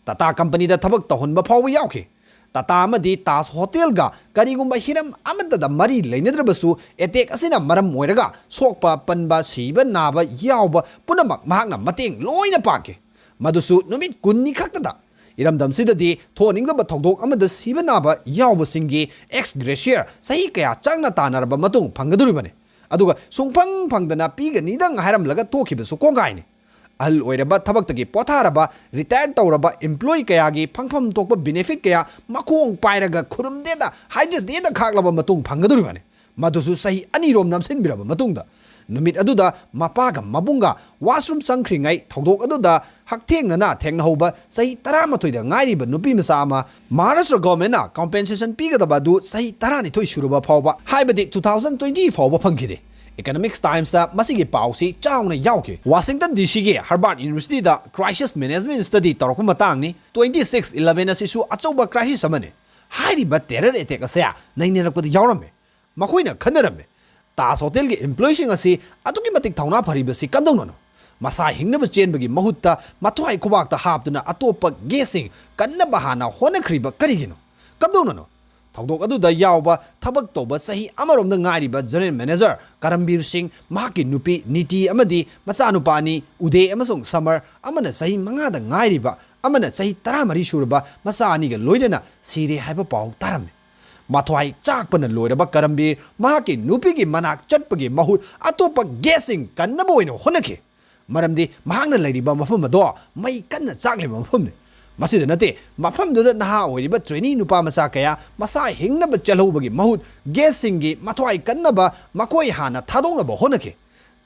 ꯇꯥꯇꯥ ꯀꯝꯄꯅꯤꯗ ꯊꯕꯛ ꯇꯧꯍꯟꯕ ꯐꯥꯎꯕ ꯌꯥꯎꯈꯤ꯫ ꯇꯥꯇꯥ ꯑꯃꯗꯤ ꯇꯥꯖ ꯍꯣꯇꯦꯜꯒ ꯀꯔꯤꯒꯨꯝꯕ ꯍꯤꯔꯝ ꯑꯃꯠꯇꯗ ꯃꯔꯤ ꯂꯩꯅꯗ꯭ꯔꯕꯁꯨ, ꯑꯦꯇꯦꯛ ꯑꯁꯤꯅ ꯃꯔꯝ ꯑꯣꯏꯔꯒ ꯁꯣꯛꯄ, ꯄꯟꯕ, ꯁꯤꯕ, ꯅꯥꯕ ꯌꯥꯎꯕ ꯄꯨꯝꯅꯃꯛ ꯃꯍꯥꯛꯅ ꯃꯇꯦꯡ ꯂꯣꯏꯅ ꯄꯥꯡꯈꯤ, ꯃꯗꯨꯁꯨ ꯅꯨꯃꯤꯠ ꯀꯨꯟꯅꯤ ꯈꯛꯇꯗ꯫ ꯏꯔꯝꯗꯝꯁꯤꯗꯗꯤ ꯊꯣꯛꯍꯟꯅꯤꯡꯗꯕ ꯊꯧꯗꯣꯛ ꯑꯃꯗ ꯁꯤꯕ ꯅꯥꯕ ꯌꯥꯎꯕꯁꯤꯡꯒꯤ ꯑꯦꯛꯁ ꯒ꯭ꯔꯦꯁꯤꯌꯔ ꯆꯍꯤ ꯀꯌꯥ ꯆꯪꯅ ꯇꯥꯟꯅꯔꯕ ꯃꯇꯨꯡ ꯐꯪꯒꯗꯧꯔꯤꯕꯅꯤ꯫ ꯑꯗꯨꯒ ꯁꯨꯡꯐꯪ ꯐꯪꯗꯅ ꯄꯤꯒꯅꯤꯗꯪ ꯍꯥꯏꯔꯝꯂꯒ ꯇꯣꯛꯈꯤꯕꯁꯨ ꯀꯣꯡꯒꯥꯏꯅꯤ꯫ ꯑꯍꯜ ꯑꯣꯏꯔꯕ, ꯊꯕꯛꯇꯒꯤ ꯄꯣꯊꯥꯔꯕ, ꯔꯤꯇꯥꯌꯔ ꯇꯧꯔꯕ ꯏꯝꯄ꯭ꯂꯣꯌꯤ ꯀꯌꯥꯒꯤ ꯐꯪꯐꯝ ꯊꯣꯛꯄ ꯕꯤꯅꯤꯐꯤꯠ ꯀꯌꯥ ꯃꯈꯣꯡ ꯄꯥꯏꯔꯒ ꯈꯨꯔꯨꯝꯗꯦꯗ, ꯍꯥꯏꯖꯗꯦꯗ ꯈꯥꯛꯂꯕ ꯃꯇꯨꯡ ꯐꯪꯒꯗꯧꯔꯤꯕꯅꯤ꯫ ꯃꯗꯨꯁꯨ ꯆꯍꯤ ꯑꯅꯤꯔꯣꯝ ꯅꯝꯁꯤꯟꯕꯤꯔꯕ ꯃꯇꯨꯡꯗ꯫ ꯅꯨꯃꯤꯠ ꯑꯗꯨꯗ ꯃꯄꯥꯒ ꯃꯕꯨꯡꯒ ꯋꯥꯁꯔꯨꯝ ꯆꯪꯈ꯭ꯔꯤꯉꯩ ꯊꯧꯗꯣꯛ ꯑꯗꯨꯗ ꯍꯛꯊꯦꯡꯅꯅ ꯊꯦꯡꯅꯍꯧꯕ ꯆꯍꯤ ꯇꯔꯥꯃꯥꯊꯣꯏꯗ ꯉꯥꯏꯔꯤꯕ ꯅꯨꯄꯤ ꯃꯆꯥ ꯑꯃ ꯃꯍꯥꯔꯥꯁꯇ꯭ꯔ ꯒꯚꯔꯟꯃꯦꯟꯠꯅ ꯀꯝꯄꯦꯟꯁꯦꯁꯟ ꯄꯤꯒꯗꯕ ꯑꯗꯨ ꯆꯍꯤ ꯇꯔꯥꯅꯤꯊꯣꯏ ꯁꯨꯔꯕ ꯐꯥꯎꯕ, ꯍꯥꯏꯕꯗꯤ two thousand twenty ꯐꯥꯎꯕ ꯐꯪꯈꯤꯗꯦ꯫ ꯏꯀꯅꯣꯃꯤꯛꯁ ꯇꯥꯏꯝꯁꯇ ꯃꯁꯤꯒꯤ ꯄꯥꯎꯁꯤ ꯆꯥꯎꯅ ꯌꯥꯎꯈꯤ꯫ ꯋꯥꯁꯤꯡꯇꯟ ꯗꯤ ꯁꯤꯒꯤ ꯍꯔꯕꯥꯔꯠ ꯌꯨꯅꯤꯚꯔꯁꯤꯇꯤꯗ ꯀ꯭ꯔꯥꯏꯁꯤꯁ ꯃꯦꯅꯦꯖꯃꯦꯟꯠ ꯁ꯭ꯇꯗꯤ ꯇꯧꯔꯛꯄ ꯃꯇꯥꯡꯅꯤ꯫ Twenty six eleven ꯑꯁꯤꯁꯨ ꯑꯆꯧꯕ ꯀ꯭ꯔꯥꯏꯁꯤꯁ ꯑꯃꯅꯤ꯫ ꯍꯥꯏꯔꯤꯕ ꯇꯦꯔꯔ ꯑꯦꯇꯦꯛ ꯑꯁꯦ ꯅꯩꯅꯔꯛꯄꯗ ꯌꯥꯎꯔꯝꯃꯤ꯫ ꯃꯈꯣꯏꯅ ꯈꯟꯅꯔꯝꯃꯤ, ꯇꯥꯖ ꯍꯣꯇꯦꯜꯒꯤ ꯏꯝꯄ꯭ꯂꯣꯌꯤꯁꯤꯡ ꯑꯁꯤ ꯑꯗꯨꯛꯀꯤ ꯃꯇꯤꯛ ꯊꯧꯅꯥ ꯐꯔꯤꯕꯁꯤ ꯀꯝꯗꯧꯅꯅꯣ? ꯃꯁꯥ ꯍꯤꯡꯅꯕ ꯆꯦꯟꯕꯒꯤ ꯃꯍꯨꯠꯇ ꯃꯊ꯭ꯋꯥꯏ ꯈꯨꯕꯥꯛꯇ ꯍꯥꯞꯇꯨꯅ ꯑꯇꯣꯞꯄ ꯒꯦꯁꯁꯤꯡ ꯀꯟꯅꯕ ꯍꯥꯟꯅ ꯍꯣꯠꯅꯈ꯭ꯔꯤꯕ ꯀꯔꯤꯒꯤꯅꯣ? ꯀꯝꯗꯧꯅꯅꯣ? ꯊꯧꯗꯣꯛ ꯑꯗꯨꯗ ꯌꯥꯎꯕ, ꯊꯕꯛ ꯇꯧꯕ ꯆꯍꯤ ꯑꯃꯔꯣꯝꯗ ꯉꯥꯏꯔꯤꯕ ꯖꯦꯅꯔꯦꯜ ꯃꯦꯅꯦꯖꯔ ꯀꯔꯝꯕꯤꯔ ꯁꯤꯡ, ꯃꯍꯥꯛꯀꯤ ꯅꯨꯄꯤ ꯅꯤꯇꯤ ꯑꯃꯗꯤ ꯃꯆꯥꯅꯨꯄꯥ ꯑꯅꯤ, ꯎꯗꯦ ꯑꯃꯁꯨꯡ ꯁꯃꯔ, ꯑꯃꯅ ꯆꯍꯤ ꯃꯉꯥꯗ ꯉꯥꯏꯔꯤꯕ, ꯑꯃꯅ ꯆꯍꯤ ꯇꯔꯥꯃꯔꯤ ꯁꯨꯔꯕ ꯃꯆꯥ ꯑꯅꯤꯒ ꯂꯣꯏꯅꯅ ꯁꯤꯔꯦ ꯍꯥꯏꯕ ꯄꯥꯎ ꯇꯥꯔꯝꯃꯤ꯫ ꯃꯊ꯭ꯋꯥꯏ ꯆꯥꯛꯄꯅ ꯂꯣꯏꯔꯕ ꯀꯔꯝꯕꯤꯔ ꯃꯍꯥꯛꯀꯤ ꯅꯨꯄꯤꯒꯤ ꯃꯅꯥꯛ ꯆꯠꯄꯒꯤ ꯃꯍꯨꯠ ꯑꯇꯣꯞꯄ ꯒꯦꯁꯁꯤꯡ ꯀꯟꯅꯕ ꯑꯣꯏꯅ ꯍꯣꯠꯅꯈꯤ, ꯃꯔꯝꯗꯤ ꯃꯍꯥꯛꯅ ꯂꯩꯔꯤꯕ ꯃꯐꯝ ꯑꯗꯣ ꯃꯩ ꯀꯟꯅ ꯆꯥꯛꯂꯤꯕ ꯃꯐꯝꯅꯤ꯫ ꯃꯁꯤꯗ ꯅꯠꯇꯦ, ꯃꯐꯝꯗꯨꯗ ꯅꯍꯥ ꯑꯣꯏꯔꯤꯕ ꯇ꯭ꯔꯦꯅꯤ ꯅꯨꯄꯥ ꯃꯆꯥ ꯀꯌꯥ ꯃꯁꯥ ꯍꯤꯡꯅꯕ ꯆꯦꯜꯍꯧꯕꯒꯤ ꯃꯍꯨꯠ ꯒꯦꯁꯁꯤꯡꯒꯤ ꯃꯊ꯭ꯋꯥꯏ ꯀꯟꯅꯕ ꯃꯈꯣꯏ ꯍꯥꯟꯅ ꯊꯥꯗꯣꯛꯅꯕ ꯍꯣꯠꯅꯈꯤ꯫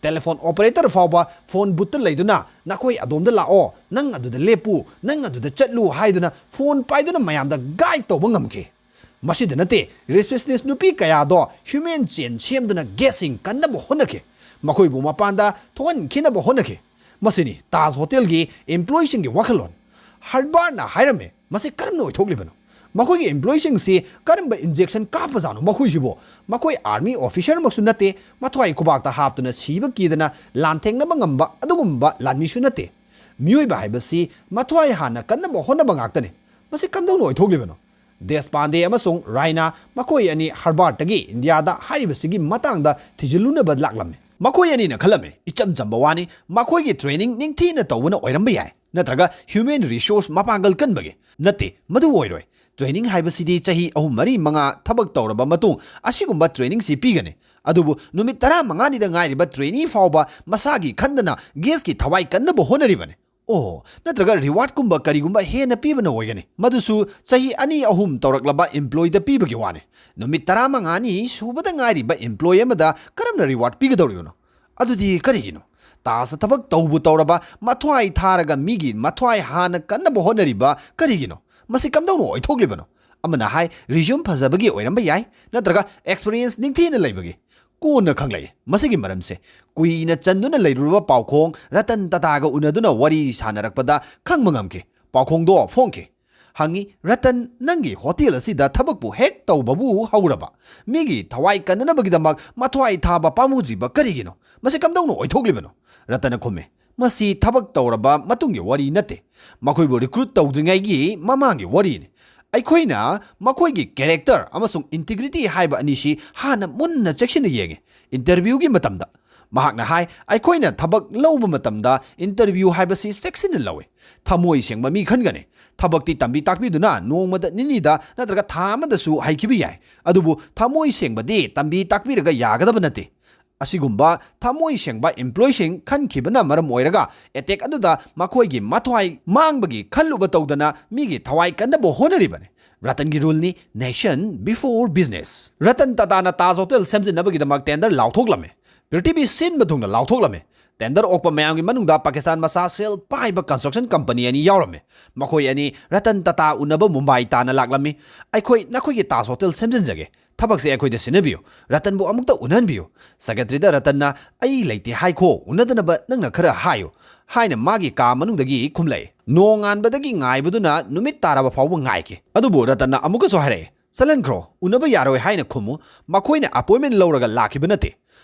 ꯇꯦꯂꯤꯐꯣꯟ ꯑꯣꯄꯔꯦꯇꯔ ꯐꯥꯎꯕ ꯐꯣꯟ ꯕꯨꯠꯇ ꯂꯩꯗꯨꯅ "ꯅꯈꯣꯏ ꯑꯗꯣꯝꯗ ꯂꯥꯛꯑꯣ, ꯅꯪ ꯑꯗꯨꯗ ꯂꯦꯞꯄꯨ, ꯅꯪ ꯑꯗꯨꯗ ꯆꯠꯂꯨ" ꯍꯥꯏꯗꯨꯅ ꯐꯣꯟ ꯄꯥꯏꯗꯨꯅ ꯃꯌꯥꯝꯗ ꯒꯥꯏꯗ ꯇꯧꯕ ꯉꯝꯈꯤ꯫ ꯃꯁꯤꯗ ꯅꯠꯇꯦ, receptionist ꯅꯨꯄꯤ ꯀꯌꯥꯗꯣ human chain ꯁꯦꯝꯗꯨꯅ guest ꯁꯤꯡ ꯀꯟꯅꯕ ꯍꯣꯠꯅꯈꯤ꯫ ꯃꯈꯣꯏꯕꯨ ꯃꯄꯥꯟꯗ ꯊꯣꯛꯍꯟꯈꯤꯅꯕ ꯍꯣꯠꯅꯈꯤ꯫ ꯃꯁꯤꯅꯤ ꯇꯥꯖ ꯍꯣꯇꯦꯜꯒꯤ employee ꯁꯤꯡꯒꯤ ꯋꯥꯈꯜꯂꯣꯟ꯫ ꯍꯔꯕꯥꯔꯠꯅ ꯍꯥꯏꯔꯝꯃꯤ, "ꯃꯁꯤ ꯀꯔꯝꯅ ꯑꯣꯏꯊꯣꯛꯂꯤꯕꯅꯣ? ꯃꯈꯣꯏꯒꯤ employee ꯁꯤꯡꯁꯤ ꯀꯔꯝꯕ injection ꯀꯥꯞꯄꯖꯥꯠꯅꯣ ꯃꯈꯣꯏꯁꯤꯕꯨ? ꯃꯈꯣꯏ army officer ꯃꯛꯁꯨ ꯅꯠꯇꯦ, ꯃꯊ꯭ꯋꯥꯏ ꯈꯨꯕꯥꯛꯇ ꯍꯥꯞꯇꯨꯅ ꯁꯤꯕ ꯀꯤꯗꯅ ꯂꯥꯟꯊꯦꯡꯅꯕ ꯉꯝꯕ ꯑꯗꯨꯒꯨꯝꯕ ꯂꯥꯟꯃꯤꯁꯨ ꯅꯠꯇꯦ꯫ ꯃꯤꯑꯣꯏꯕ ꯍꯥꯏꯕꯁꯤ ꯃꯊ꯭ꯋꯥꯏ ꯍꯥꯟꯅ ꯀꯟꯅꯕ ꯍꯣꯠꯅꯕ ꯉꯥꯛꯇꯅꯤ꯫ ꯃꯁꯤ ꯀꯝꯗꯧꯅ ꯑꯣꯏꯊꯣꯛꯂꯤꯕꯅꯣ?" ꯗꯦꯁꯄꯥꯟꯗꯦ ꯑꯃꯁꯨꯡ ꯔꯥꯏꯅꯥ ꯃꯈꯣꯏ ꯑꯅꯤ ꯍꯔꯕꯥꯔꯠꯇꯒꯤ ꯏꯟꯗꯤꯌꯥꯗ ꯍꯥꯏꯔꯤꯕꯁꯤꯒꯤ ꯃꯇꯥꯡꯗ ꯊꯤꯖꯤꯜꯂꯨꯅꯕ ꯂꯥꯛꯂꯝꯃꯤ꯫ ꯃꯈꯣꯏ ꯑꯅꯤꯅ ꯈꯜꯂꯝꯃꯤ, ꯏꯆꯝ ꯆꯝꯕ ꯋꯥꯅꯤ, ꯃꯈꯣꯏꯒꯤ training ꯅꯤꯡꯊꯤꯅ ꯇꯧꯕꯅ ꯑꯣꯏꯔꯝꯕ ꯌꯥꯏ, ꯅꯠꯇ꯭ꯔꯒ human resource ꯃꯄꯥꯡꯒꯜ ꯀꯟꯕꯒꯤ꯫ ꯅꯠꯇꯦ, ꯃꯗꯨ ꯑꯣꯏꯔꯣꯏ꯫ Training ꯍꯥꯏꯕꯁꯤꯗꯤ ꯆꯍꯤ ꯑꯍꯨꯝ, ꯃꯔꯤ, ꯃꯉꯥ ꯊꯕꯛ ꯇꯧꯔꯕ ꯃꯇꯨꯡ ꯑꯁꯤꯒꯨꯝꯕ training ꯁꯤ ꯄꯤꯒꯅꯤ꯫ ꯑꯗꯨꯕꯨ ꯅꯨꯃꯤꯠ ꯇꯔꯥꯃꯉꯥꯅꯤꯗ ꯉꯥꯏꯔꯤꯕ trainee ꯐꯥꯎꯕ ꯃꯁꯥꯒꯤ ꯈꯟꯗꯅ guest ꯀꯤ ꯊꯋꯥꯏ ꯀꯟꯅꯕ ꯍꯣꯠꯅꯔꯤꯕꯅꯤ꯫ ꯑꯣ, ꯅꯠꯇ꯭ꯔꯒ reward ꯀꯨꯝꯕ ꯀꯔꯤꯒꯨꯝꯕ ꯍꯦꯟꯅ ꯄꯤꯕꯅ ꯑꯣꯏꯒꯅꯤ꯫ ꯃꯗꯨꯁꯨ ꯆꯍꯤ ꯑꯅꯤ ꯑꯍꯨꯝ ꯇꯧꯔꯛꯂꯕ employee ꯗ ꯄꯤꯕꯒꯤ ꯋꯥꯅꯤ꯫ ꯅꯨꯃꯤꯠ ꯇꯔꯥꯃꯉꯥꯅꯤ ꯁꯨꯕꯗ ꯉꯥꯏꯔꯤꯕ employee ꯑꯃꯗ ꯀꯔꯝꯅ reward ꯄꯤꯒꯗꯧꯔꯤꯕꯅꯣ? ꯑꯗꯨꯗꯤ ꯀꯔꯤꯒꯤꯅꯣ? ꯇꯥꯖ ꯊꯕꯛ ꯇꯧꯕꯨ ꯇꯧꯔꯕ, ꯃꯊ꯭ꯋꯥꯏ ꯊꯥꯔꯒ ꯃꯤꯒꯤ ꯃꯊ꯭ꯋꯥꯏ ꯍꯥꯟꯅ ꯀꯟꯅꯕ ꯍꯣꯠꯅꯔꯤꯕ ꯀꯔꯤꯒꯤꯅꯣ? ꯃꯁꯤ ꯀꯝꯗꯧꯅ ꯑꯣꯏꯊꯣꯛꯂꯤꯕꯅꯣ? ꯑꯃꯅ ꯍꯥꯏ, resume ꯐꯖꯕꯒꯤ ꯑꯣꯏꯔꯝꯕ ꯌꯥꯏ, ꯅꯠꯇ꯭ꯔꯒ experience ꯅꯤꯡꯊꯤꯅ ꯂꯩꯕꯒꯤ꯫ ꯀꯣꯟꯅ ꯈꯪꯂꯛꯏ ꯃꯁꯤꯒꯤ ꯃꯔꯝꯁꯦ꯫ ꯀꯨꯏꯅ ꯆꯟꯗꯨꯅ ꯂꯩꯔꯨꯔꯕ ꯄꯥꯎꯈꯣꯡ ꯔꯇꯟ ꯇꯥꯇꯥꯒ ꯎꯅꯗꯨꯅ ꯋꯥꯔꯤ ꯁꯥꯟꯅꯔꯛꯄꯗ ꯈꯪꯕ ꯉꯝꯈꯤ꯫ ꯄꯥꯎꯈꯣꯡꯗꯣ ꯐꯣꯡꯈꯤ꯫ ꯍꯪꯉꯤ, "ꯔꯇꯟ, ꯅꯪꯒꯤ ꯍꯣꯇꯦꯜ ꯑꯁꯤꯗ ꯊꯕꯛꯄꯨ ꯍꯦꯛ ꯇꯧꯕꯕꯨ ꯍꯧꯔꯕ, ꯃꯤꯒꯤ ꯊꯋꯥꯏ ꯀꯟꯅꯅꯕꯒꯤꯗꯃꯛ ꯃꯊ꯭ꯋꯥꯏ ꯊꯥꯕ ꯄꯥꯝꯃꯨꯗ꯭ꯔꯤꯕ ꯀꯔꯤꯒꯤꯅꯣ? ꯃꯁꯤ ꯀꯝꯗꯧꯅ ꯑꯣꯏꯊꯣꯛꯂꯤꯕꯅꯣ?" ꯔꯇꯟꯅ ꯈꯨꯝꯃꯤ, "ꯃꯁꯤ ꯊꯕꯛ ꯇꯧꯔꯕ ꯃꯇꯨꯡꯒꯤ ꯋꯥꯔꯤ ꯅꯠꯇꯦ꯫ ꯃꯈꯣꯏꯕꯨ recruit ꯇꯧꯗ꯭ꯔꯤꯉꯩꯒꯤ ꯃꯃꯥꯡꯒꯤ ꯋꯥꯔꯤꯅꯤ꯫ ꯑꯩꯈꯣꯏꯅ ꯃꯈꯣꯏꯒꯤ character ꯑꯃꯁꯨꯡ integrity ꯍꯥꯏꯕ ꯑꯅꯤꯁꯤ ꯍꯥꯟꯅ ꯃꯨꯟꯅ ꯆꯦꯛꯁꯤꯟꯅ ꯌꯦꯡꯉꯤ꯫ Interview ꯒꯤ ꯃꯇꯝꯗ", ꯃꯍꯥꯛꯅ ꯍꯥꯏ, "ꯑꯩꯈꯣꯏꯅ ꯊꯕꯛ ꯂꯧꯕ ꯃꯇꯝꯗ interview ꯍꯥꯏꯕꯁꯤ ꯆꯦꯛꯁꯤꯟꯅ ꯂꯧꯏ꯫ ꯊꯃꯣꯏ ꯁꯦꯡꯕ ꯃꯤ ꯈꯟꯒꯅꯤ꯫ ꯊꯕꯛꯇꯤ ꯇꯝꯕꯤ ꯇꯥꯛꯄꯤꯗꯨꯅ ꯅꯣꯡꯃꯗ, ꯅꯤꯅꯤꯗ ꯅꯠꯇ꯭ꯔꯒ ꯊꯥ ꯑꯃꯗꯁꯨ ꯍꯩꯈꯤꯕ ꯌꯥꯏ꯫ ꯑꯗꯨꯕꯨ ꯊꯃꯣꯏ ꯁꯦꯡꯕꯗꯤ ꯇꯝꯕꯤ ꯇꯥꯛꯄꯤꯔꯒ ꯌꯥꯒꯗꯕ ꯅꯠꯇꯦ꯫ ꯑꯁꯤꯒꯨꯝꯕ ꯊꯃꯣꯏ ꯁꯦꯡꯕ employee ꯁꯤꯡ ꯈꯟꯈꯤꯕꯅ ꯃꯔꯝ ꯑꯣꯏꯔꯒ attack ꯑꯗꯨꯗ ꯃꯈꯣꯏꯒꯤ ꯃꯊ꯭ꯋꯥꯏ ꯃꯥꯡꯕꯒꯤ ꯈꯜꯂꯨꯕ ꯇꯧꯗꯅ ꯃꯤꯒꯤ ꯊꯋꯥꯏ ꯀꯟꯅꯕ ꯍꯣꯠꯅꯔꯤꯕꯅꯤ꯫ ꯔꯇꯟꯒꯤ rule ꯅꯤ, nation before business꯫ ꯔꯇꯟ ꯇꯥꯇꯥꯅ ꯇꯥꯖ ꯍꯣꯇꯦꯜ ꯁꯦꯝꯖꯤꯟꯅꯕꯒꯤꯗꯃꯛ tender ꯂꯥꯎꯊꯣꯛꯂꯝꯃꯤ꯫ ꯄ꯭ꯔꯤꯊꯤꯕꯤ ꯁꯤꯟꯕ ꯊꯨꯡꯅ ꯂꯥꯎꯊꯣꯛꯂꯝꯃꯤ꯫ Tender ꯑꯣꯛꯄ ꯃꯌꯥꯝꯒꯤ ꯃꯅꯨꯡꯗ ꯄꯥꯀꯤꯁꯇꯥꯟ ꯃꯆꯥ ꯁꯦꯜ ꯄꯥꯏꯕ construction company ꯑꯅꯤ ꯌꯥꯎꯔꯝꯃꯤ꯫ ꯃꯈꯣꯏ ꯑꯅꯤ ꯔꯇꯟ ꯇꯥꯇꯥ ꯎꯅꯕ ꯃꯨꯝꯕꯥꯏ ꯇꯥꯟꯅ ꯂꯥꯛꯂꯝꯃꯤ꯫ "ꯑꯩꯈꯣꯏ ꯅꯈꯣꯏꯒꯤ ꯇꯥꯖ ꯍꯣꯇꯦꯜ ꯁꯦꯝꯖꯤꯟꯖꯒꯦ꯫ ꯊꯕꯛꯁꯦ ꯑꯩꯈꯣꯏꯗ ꯁꯤꯟꯅꯕꯤꯌꯨ꯫ ꯔꯇꯟꯕꯨ ꯑꯃꯨꯛꯇ ꯎꯅꯍꯟꯕꯤꯌꯨ꯫" Secretaryꯗ ꯔꯇꯟꯅ, "ꯑꯩ ꯂꯩꯇꯦ ꯍꯥꯏꯈꯣ, ꯎꯅꯗꯅꯕ ꯅꯪꯅ ꯈꯔ ꯍꯥꯏꯌꯨ" ꯍꯥꯏꯅ ꯃꯥꯒꯤ ꯀꯥ ꯃꯅꯨꯡꯗꯒꯤ ꯈꯨꯝꯂꯛꯏ꯫ ꯅꯣꯡꯉꯥꯟꯕꯗꯒꯤ ꯉꯥꯏꯕꯗꯨꯅ ꯅꯨꯃꯤꯠ ꯇꯥꯔꯕ ꯐꯥꯎꯕ ꯉꯥꯏꯈꯤ꯫ ꯑꯗꯨꯕꯨ ꯔꯇꯟꯅ ꯑꯃꯨꯛꯀꯁꯨ ꯍꯥꯏꯔꯛꯏ, "ꯆꯠꯍꯟꯈ꯭ꯔꯣ, ꯎꯅꯕ ꯌꯥꯔꯣꯏ ꯍꯥꯏꯅ ꯈꯨꯝꯃꯨ꯫ ꯃꯈꯣꯏꯅ appointment ꯂꯧꯔꯒ ꯂꯥꯛꯈꯤꯕ ꯅꯠꯇꯦ꯫"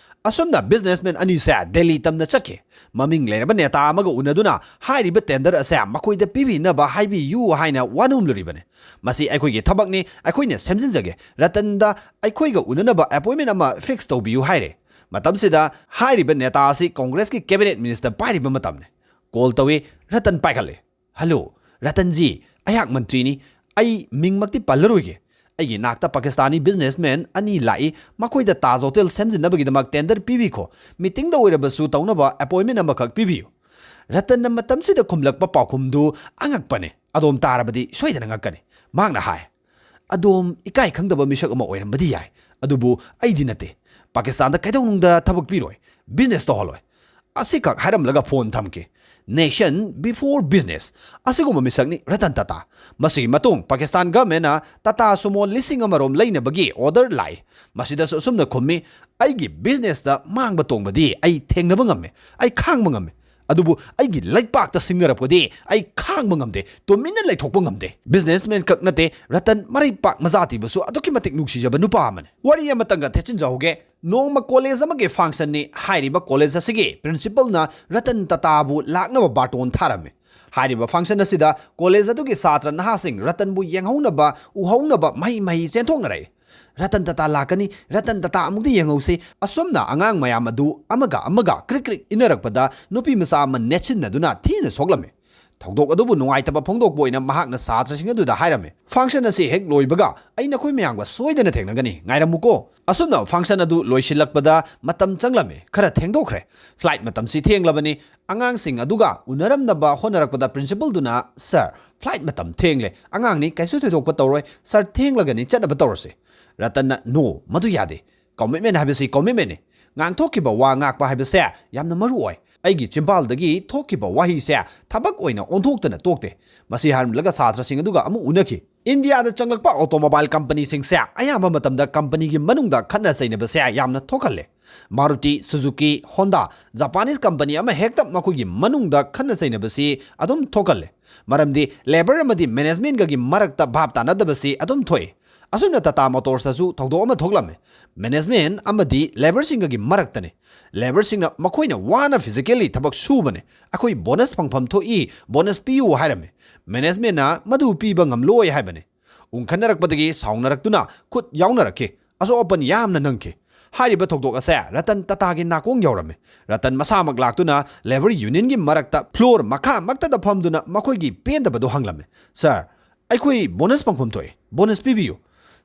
ꯑꯁꯨꯝꯅ businessman ꯑꯅꯤꯁꯦ ꯗꯦꯜꯂꯤ ꯇꯝꯅ ꯆꯠꯈꯤ꯫ ꯃꯃꯤꯡ ꯂꯩꯔꯕ ꯅꯦꯇꯥ ꯑꯃꯒ ꯎꯅꯗꯨꯅ ꯍꯥꯏꯔꯤꯕ tender ꯑꯁꯦ ꯃꯈꯣꯏꯗ ꯄꯤꯕꯤꯅꯕ ꯍꯥꯏꯕꯤꯌꯨ ꯍꯥꯏꯅ ꯋꯥꯅꯣꯝꯂꯨꯔꯤꯕꯅꯤ꯫ "ꯃꯁꯤ ꯑꯩꯈꯣꯏꯒꯤ ꯊꯕꯛꯅꯤ, ꯑꯩꯈꯣꯏꯅ ꯁꯦꯝꯖꯤꯟꯖꯒꯦ꯫ ꯔꯇꯟꯗ ꯑꯩꯈꯣꯏꯒ ꯎꯅꯅꯕ appointment ꯑꯃ fix ꯇꯧꯕꯤꯌꯨ" ꯍꯥꯏꯔꯦ꯫ ꯃꯇꯝꯁꯤꯗ ꯍꯥꯏꯔꯤꯕ ꯅꯦꯇꯥ ꯑꯁꯤ Congressꯀꯤ cabinet minister ꯄꯥꯏꯔꯤꯕ ꯃꯇꯝꯅꯤ꯫ Call ꯇꯧꯏ꯫ ꯔꯇꯟ ꯄꯥꯏꯈꯠꯂꯦ꯫ "Hello, ꯔꯇꯟꯖꯤ, ꯑꯩꯍꯥꯛ ꯃꯟꯇ꯭ꯔꯤꯅꯤ꯫ ꯑꯩ ꯃꯤꯡꯃꯛꯇꯤ ꯄꯜꯂꯔꯣꯏꯒꯦ꯫ ꯑꯩꯒꯤ ꯅꯥꯛꯇ ꯄꯥꯀꯤꯁꯇꯥꯅꯤ businessman ꯑꯅꯤ ꯂꯥꯛꯏ꯫ ꯃꯈꯣꯏꯗ ꯇꯥꯖ ꯍꯣꯇꯦꯜ ꯁꯦꯝꯖꯤꯟꯅꯕꯒꯤꯗꯃꯛ tender ꯄꯤꯕꯤꯈꯣ꯫ Meetingꯗ ꯑꯣꯏꯔꯕꯁꯨ ꯇꯧꯅꯕ appointment ꯑꯃꯈꯛ ꯄꯤꯕꯤꯌꯨ꯫" ꯔꯇꯟꯅ ꯃꯇꯝꯁꯤꯗ ꯈꯨꯝꯂꯛꯄ ꯄꯥꯎꯈꯨꯝꯗꯨ ꯑꯉꯛꯄꯅꯤ꯫ ꯑꯗꯣꯝ ꯇꯥꯔꯕꯗꯤ ꯁꯣꯏꯗꯅ ꯉꯛꯀꯅꯤ꯫ ꯃꯍꯥꯛꯅ ꯍꯥꯏ, "ꯑꯗꯣꯝ ꯏꯀꯥꯏ ꯈꯪꯗꯕ ꯃꯤꯁꯛ ꯑꯃ ꯑꯣꯏꯔꯝꯕꯗꯤ ꯌꯥꯏ, ꯑꯗꯨꯕꯨ ꯑꯩꯗꯤ ꯅꯠꯇꯦ꯫ ꯄꯥꯀꯤꯁꯇꯥꯟꯗ ꯀꯩꯗꯧꯅꯨꯡꯗ ꯊꯕꯛ ꯄꯤꯔꯣꯏ, business ꯇꯧꯍꯜꯂꯣꯏ꯫" ꯑꯁꯤꯈꯛ ꯍꯥꯏꯔꯝꯂꯒ phone ꯊꯝꯈꯤ꯫ "Nation before business꯫ ꯑꯁꯤꯒꯨꯝꯕ ꯃꯤꯁꯛꯅꯤ ꯔꯇꯟ ꯇꯥꯇꯥ꯫" ꯃꯁꯤꯒꯤ ꯃꯇꯨꯡ ꯄꯥꯀꯤꯁꯇꯥꯟ governmentꯅ ꯇꯥꯇꯥ ꯁꯨꯃꯣ ꯂꯤꯁꯤꯡ ꯑꯃꯔꯣꯝ ꯂꯩꯅꯕꯒꯤ order ꯂꯥꯛꯏ꯫ ꯃꯁꯤꯗꯁꯨ ꯑꯁꯨꯝꯅ ꯈꯨꯝꯃꯤ, "ꯑꯩꯒꯤ businessꯇ ꯃꯥꯡꯕ ꯇꯣꯡꯕꯗꯤ ꯑꯩ ꯊꯦꯡꯅꯕ ꯉꯝꯃꯤ, ꯑꯩ ꯈꯥꯡꯕ ꯉꯝꯃꯤ꯫ ꯑꯗꯨꯕꯨ ꯑꯩꯒꯤ ꯂꯩꯄꯥꯛꯇ ꯁꯤꯡꯅꯔꯛꯄꯗꯤ ꯑꯩ ꯈꯥꯡꯕ ꯉꯝꯗꯦ, ꯇꯨꯃꯤꯟꯅ ꯂꯩꯊꯣꯛꯄ ꯉꯝꯗꯦ꯫" Businessman ꯈꯛ ꯅꯠꯇꯦ, ꯔꯇꯟ ꯃꯔꯩꯄꯥꯛ ꯃꯖꯥꯇꯤꯕꯨꯁꯨ ꯑꯗꯨꯛꯀꯤ ꯃꯇꯤꯛ ꯅꯨꯡꯁꯤꯖꯕ ꯅꯨꯄꯥ ꯑꯃꯅꯤ꯫ ꯋꯥꯔꯤ ꯑꯃꯇꯪꯒ ꯊꯦꯠꯆꯤꯟꯖꯍꯧꯒꯦ꯫ ꯅꯣꯡꯃ college ꯑꯃꯒꯤ functionꯅꯤ꯫ ꯍꯥꯏꯔꯤꯕ college ꯑꯁꯤꯒꯤ principalꯅ ꯔꯇꯟ ꯇꯥꯇꯥꯕꯨ ꯂꯥꯛꯅꯕ ꯕꯥꯔꯇꯣꯟ ꯊꯥꯔꯝꯃꯤ꯫ ꯍꯥꯏꯔꯤꯕ function ꯑꯁꯤꯗ college ꯑꯗꯨꯒꯤ ꯁꯥꯇ꯭ꯔ ꯅꯍꯥꯁꯤꯡ ꯔꯇꯟꯕꯨ ꯌꯦꯡꯍꯧꯅꯕ, ꯎꯍꯧꯅꯕ ꯃꯍꯩ ꯃꯍꯩ ꯆꯦꯟꯊꯣꯛꯅꯔꯛꯏ꯫ "ꯔꯇꯟ ꯇꯥꯇꯥ ꯂꯥꯛꯀꯅꯤ, ꯔꯇꯟ ꯇꯥꯇꯥ ꯑꯃꯨꯛꯇ ꯌꯦꯡꯍꯧꯁꯤ꯫" ꯑꯁꯨꯝꯅ ꯑꯉꯥꯡ ꯃꯌꯥꯝ ꯑꯗꯨ ꯑꯃꯒ ꯑꯃꯒ ꯀ꯭ꯔꯤꯛ ꯀ꯭ꯔꯤꯛ ꯏꯟꯅꯔꯛꯄꯗ ꯅꯨꯄꯤ ꯃꯆꯥ ꯑꯃ ꯅꯦꯠꯁꯤꯟꯅꯗꯨꯅ ꯊꯤꯅ ꯁꯣꯛꯂꯝꯃꯤ꯫ ꯊꯧꯗꯣꯛ ꯑꯗꯨꯕꯨ ꯅꯨꯡꯉꯥꯏꯇꯕ ꯐꯣꯡꯗꯣꯛꯄ ꯑꯣꯏꯅ ꯃꯍꯥꯛꯅ ꯁꯥꯇ꯭ꯔꯁꯤꯡ ꯑꯗꯨꯗ ꯍꯥꯏꯔꯝꯃꯤ, "Function ꯑꯁꯤ ꯍꯦꯛ ꯂꯣꯏꯕꯒ ꯑꯩ ꯅꯈꯣꯏ ꯃꯌꯥꯝꯒ ꯁꯣꯏꯗꯅ ꯊꯦꯡꯅꯒꯅꯤ, ꯉꯥꯏꯔꯝꯃꯨꯀꯣ꯫" ꯑꯁꯨꯝꯅ function ꯑꯗꯨ ꯂꯣꯏꯁꯤꯜꯂꯛꯄꯗ ꯃꯇꯝ ꯆꯪꯂꯝꯃꯤ, ꯈꯔ ꯊꯦꯡꯗꯣꯛꯈ꯭ꯔꯦ꯫ Flight ꯃꯇꯝꯁꯤ ꯊꯦꯡꯂꯕꯅꯤ꯫ ꯑꯉꯥꯡꯁꯤꯡ ꯑꯗꯨꯒ ꯎꯅꯔꯝꯅꯕ ꯍꯣꯠꯅꯔꯛꯄꯗ principalꯗꯨꯅ, "Sir, flight ꯃꯇꯝ ꯊꯦꯡꯂꯦ꯫ ꯑꯉꯥꯡꯅꯤ, ꯀꯩꯁꯨ ꯊꯣꯏꯗꯣꯛꯄ ꯇꯧꯔꯣꯏ꯫ Sir, ꯊꯦꯡꯂꯒꯅꯤ, ꯆꯠꯅꯕ ꯇꯧꯔꯁꯤ꯫" ꯔꯇꯟꯅ, "No, ꯃꯗꯨ ꯌꯥꯗꯦ꯫ Commitment ꯍꯥꯏꯕꯁꯤ commitmentꯅꯤ꯫ ꯉꯥꯡꯊꯣꯛꯈꯤꯕ ꯋꯥ ꯉꯥꯛꯄ ꯍꯥꯏꯕꯁꯦ ꯌꯥꯝꯅ ꯃꯔꯨ ꯑꯣꯏ꯫ ꯑꯩꯒꯤ ꯆꯤꯝꯕꯥꯜꯗꯒꯤ ꯊꯣꯛꯈꯤꯕ ꯋꯥꯍꯩꯁꯦ ꯊꯕꯛ ꯑꯣꯏꯅ ꯑꯣꯟꯊꯣꯛꯇꯅ ꯇꯣꯛꯇꯦ꯫ ꯃꯁꯤ ꯍꯥꯏꯔꯝꯂꯒ ꯁꯥꯇ꯭ꯔꯁꯤꯡ ꯑꯗꯨꯒ ꯑꯃꯨꯛ ꯎꯅꯈꯤ꯫ ꯏꯟꯗꯤꯌꯥꯗ ꯆꯪꯂꯛꯄ ꯑꯣꯇꯣꯃꯣꯕꯥꯏꯜ ꯀꯝꯄꯅꯤꯁꯤꯡꯁꯦ ꯑꯌꯥꯝꯕ ꯃꯇꯝꯗ ꯀꯝꯄꯅꯤꯒꯤ ꯃꯅꯨꯡꯗ ꯈꯠꯅ ꯆꯩꯅꯕꯁꯦ ꯌꯥꯝꯅ ꯊꯣꯛꯍꯜꯂꯦ꯫ Maruti, Suzuki, Honda, Japanese company ꯑꯃ ꯍꯦꯛꯇ ꯃꯈꯣꯏꯒꯤ ꯃꯅꯨꯡꯗ ꯈꯠꯅ ꯆꯩꯅꯕꯁꯤ ꯑꯗꯨꯝ ꯊꯣꯛꯍꯜꯂꯦ꯫ ꯃꯔꯝꯗꯤ ꯂꯦꯕꯔ ꯑꯃꯗꯤ ꯃꯦꯅꯦꯖꯃꯦꯟꯒꯒꯤ ꯃꯔꯛꯇ ꯚꯥꯞ ꯇꯥꯅꯗꯕꯁꯤ ꯑꯗꯨꯝ ꯊꯣꯛꯏ꯫ ꯑꯁꯨꯝꯅ ꯇꯥꯇꯥ ꯃꯣꯇꯣꯔꯁꯇꯁꯨ ꯊꯧꯗꯣꯛ ꯑꯃ ꯊꯣꯛꯂꯝꯃꯦ꯫ ꯃꯦꯅꯦꯖꯃꯦꯟ ꯑꯃꯗꯤ ꯂꯦꯕꯔꯁꯤꯡꯒꯒꯤ ꯃꯔꯛꯇꯅꯤ꯫ ꯂꯦꯕꯔꯁꯤꯡꯅ ꯃꯈꯣꯏꯅ ꯋꯥꯅ ꯐꯤꯖꯤꯀꯦꯜꯂꯤ ꯊꯕꯛ ꯁꯨꯕꯅꯦ, ꯑꯩꯈꯣꯏ ꯕꯣꯅꯁ ꯐꯪꯐꯝ ꯊꯣꯛꯏ, ꯕꯣꯅꯁ ꯄꯤꯌꯨ ꯍꯥꯏꯔꯝꯃꯤ꯫ ꯃꯦꯅꯦꯖꯃꯦꯟꯅ ꯃꯗꯨ ꯄꯤꯕ ꯉꯝꯂꯣꯏ ꯍꯥꯏꯕꯅꯤ꯫ ꯎꯪꯈꯠꯅꯔꯛꯄꯗꯒꯤ ꯁꯥꯎꯅꯔꯛꯇꯨꯅ ꯈꯨꯠ ꯌꯥꯎꯅꯔꯛꯈꯤ꯫ ꯑꯁꯣꯛ ꯑꯄꯟ ꯌꯥꯝꯅ ꯅꯪꯈꯤ꯫ ꯍꯥꯏꯔꯤꯕ ꯊꯧꯗꯣꯛ ꯑꯁꯦ ꯔꯇꯟ ꯇꯥꯇꯥꯒꯤ ꯅꯥꯀꯣꯡ ꯌꯧꯔꯝꯃꯤ꯫ ꯔꯇꯟ ꯃꯁꯥꯃꯛ ꯂꯥꯛꯇꯨꯅ ꯂꯦꯕꯔ ꯌꯨꯅꯤꯌꯟꯒꯤ ꯃꯔꯛꯇ ꯐ꯭ꯂꯣꯔ ꯃꯈꯥꯃꯛꯇꯗ ꯐꯝꯗꯨꯅ ꯃꯈꯣꯏꯒꯤ ꯄꯦꯟꯗꯕꯗꯨ ꯍꯪꯂꯝꯃꯤ꯫ "ꯁꯥꯔ, ꯑꯩꯈꯣꯏ ꯕꯣꯅꯁ ꯐꯪꯐꯝ ꯊꯣꯛꯏ, ꯕꯣꯅꯁ ꯄꯤꯕꯤꯌꯨ"꯫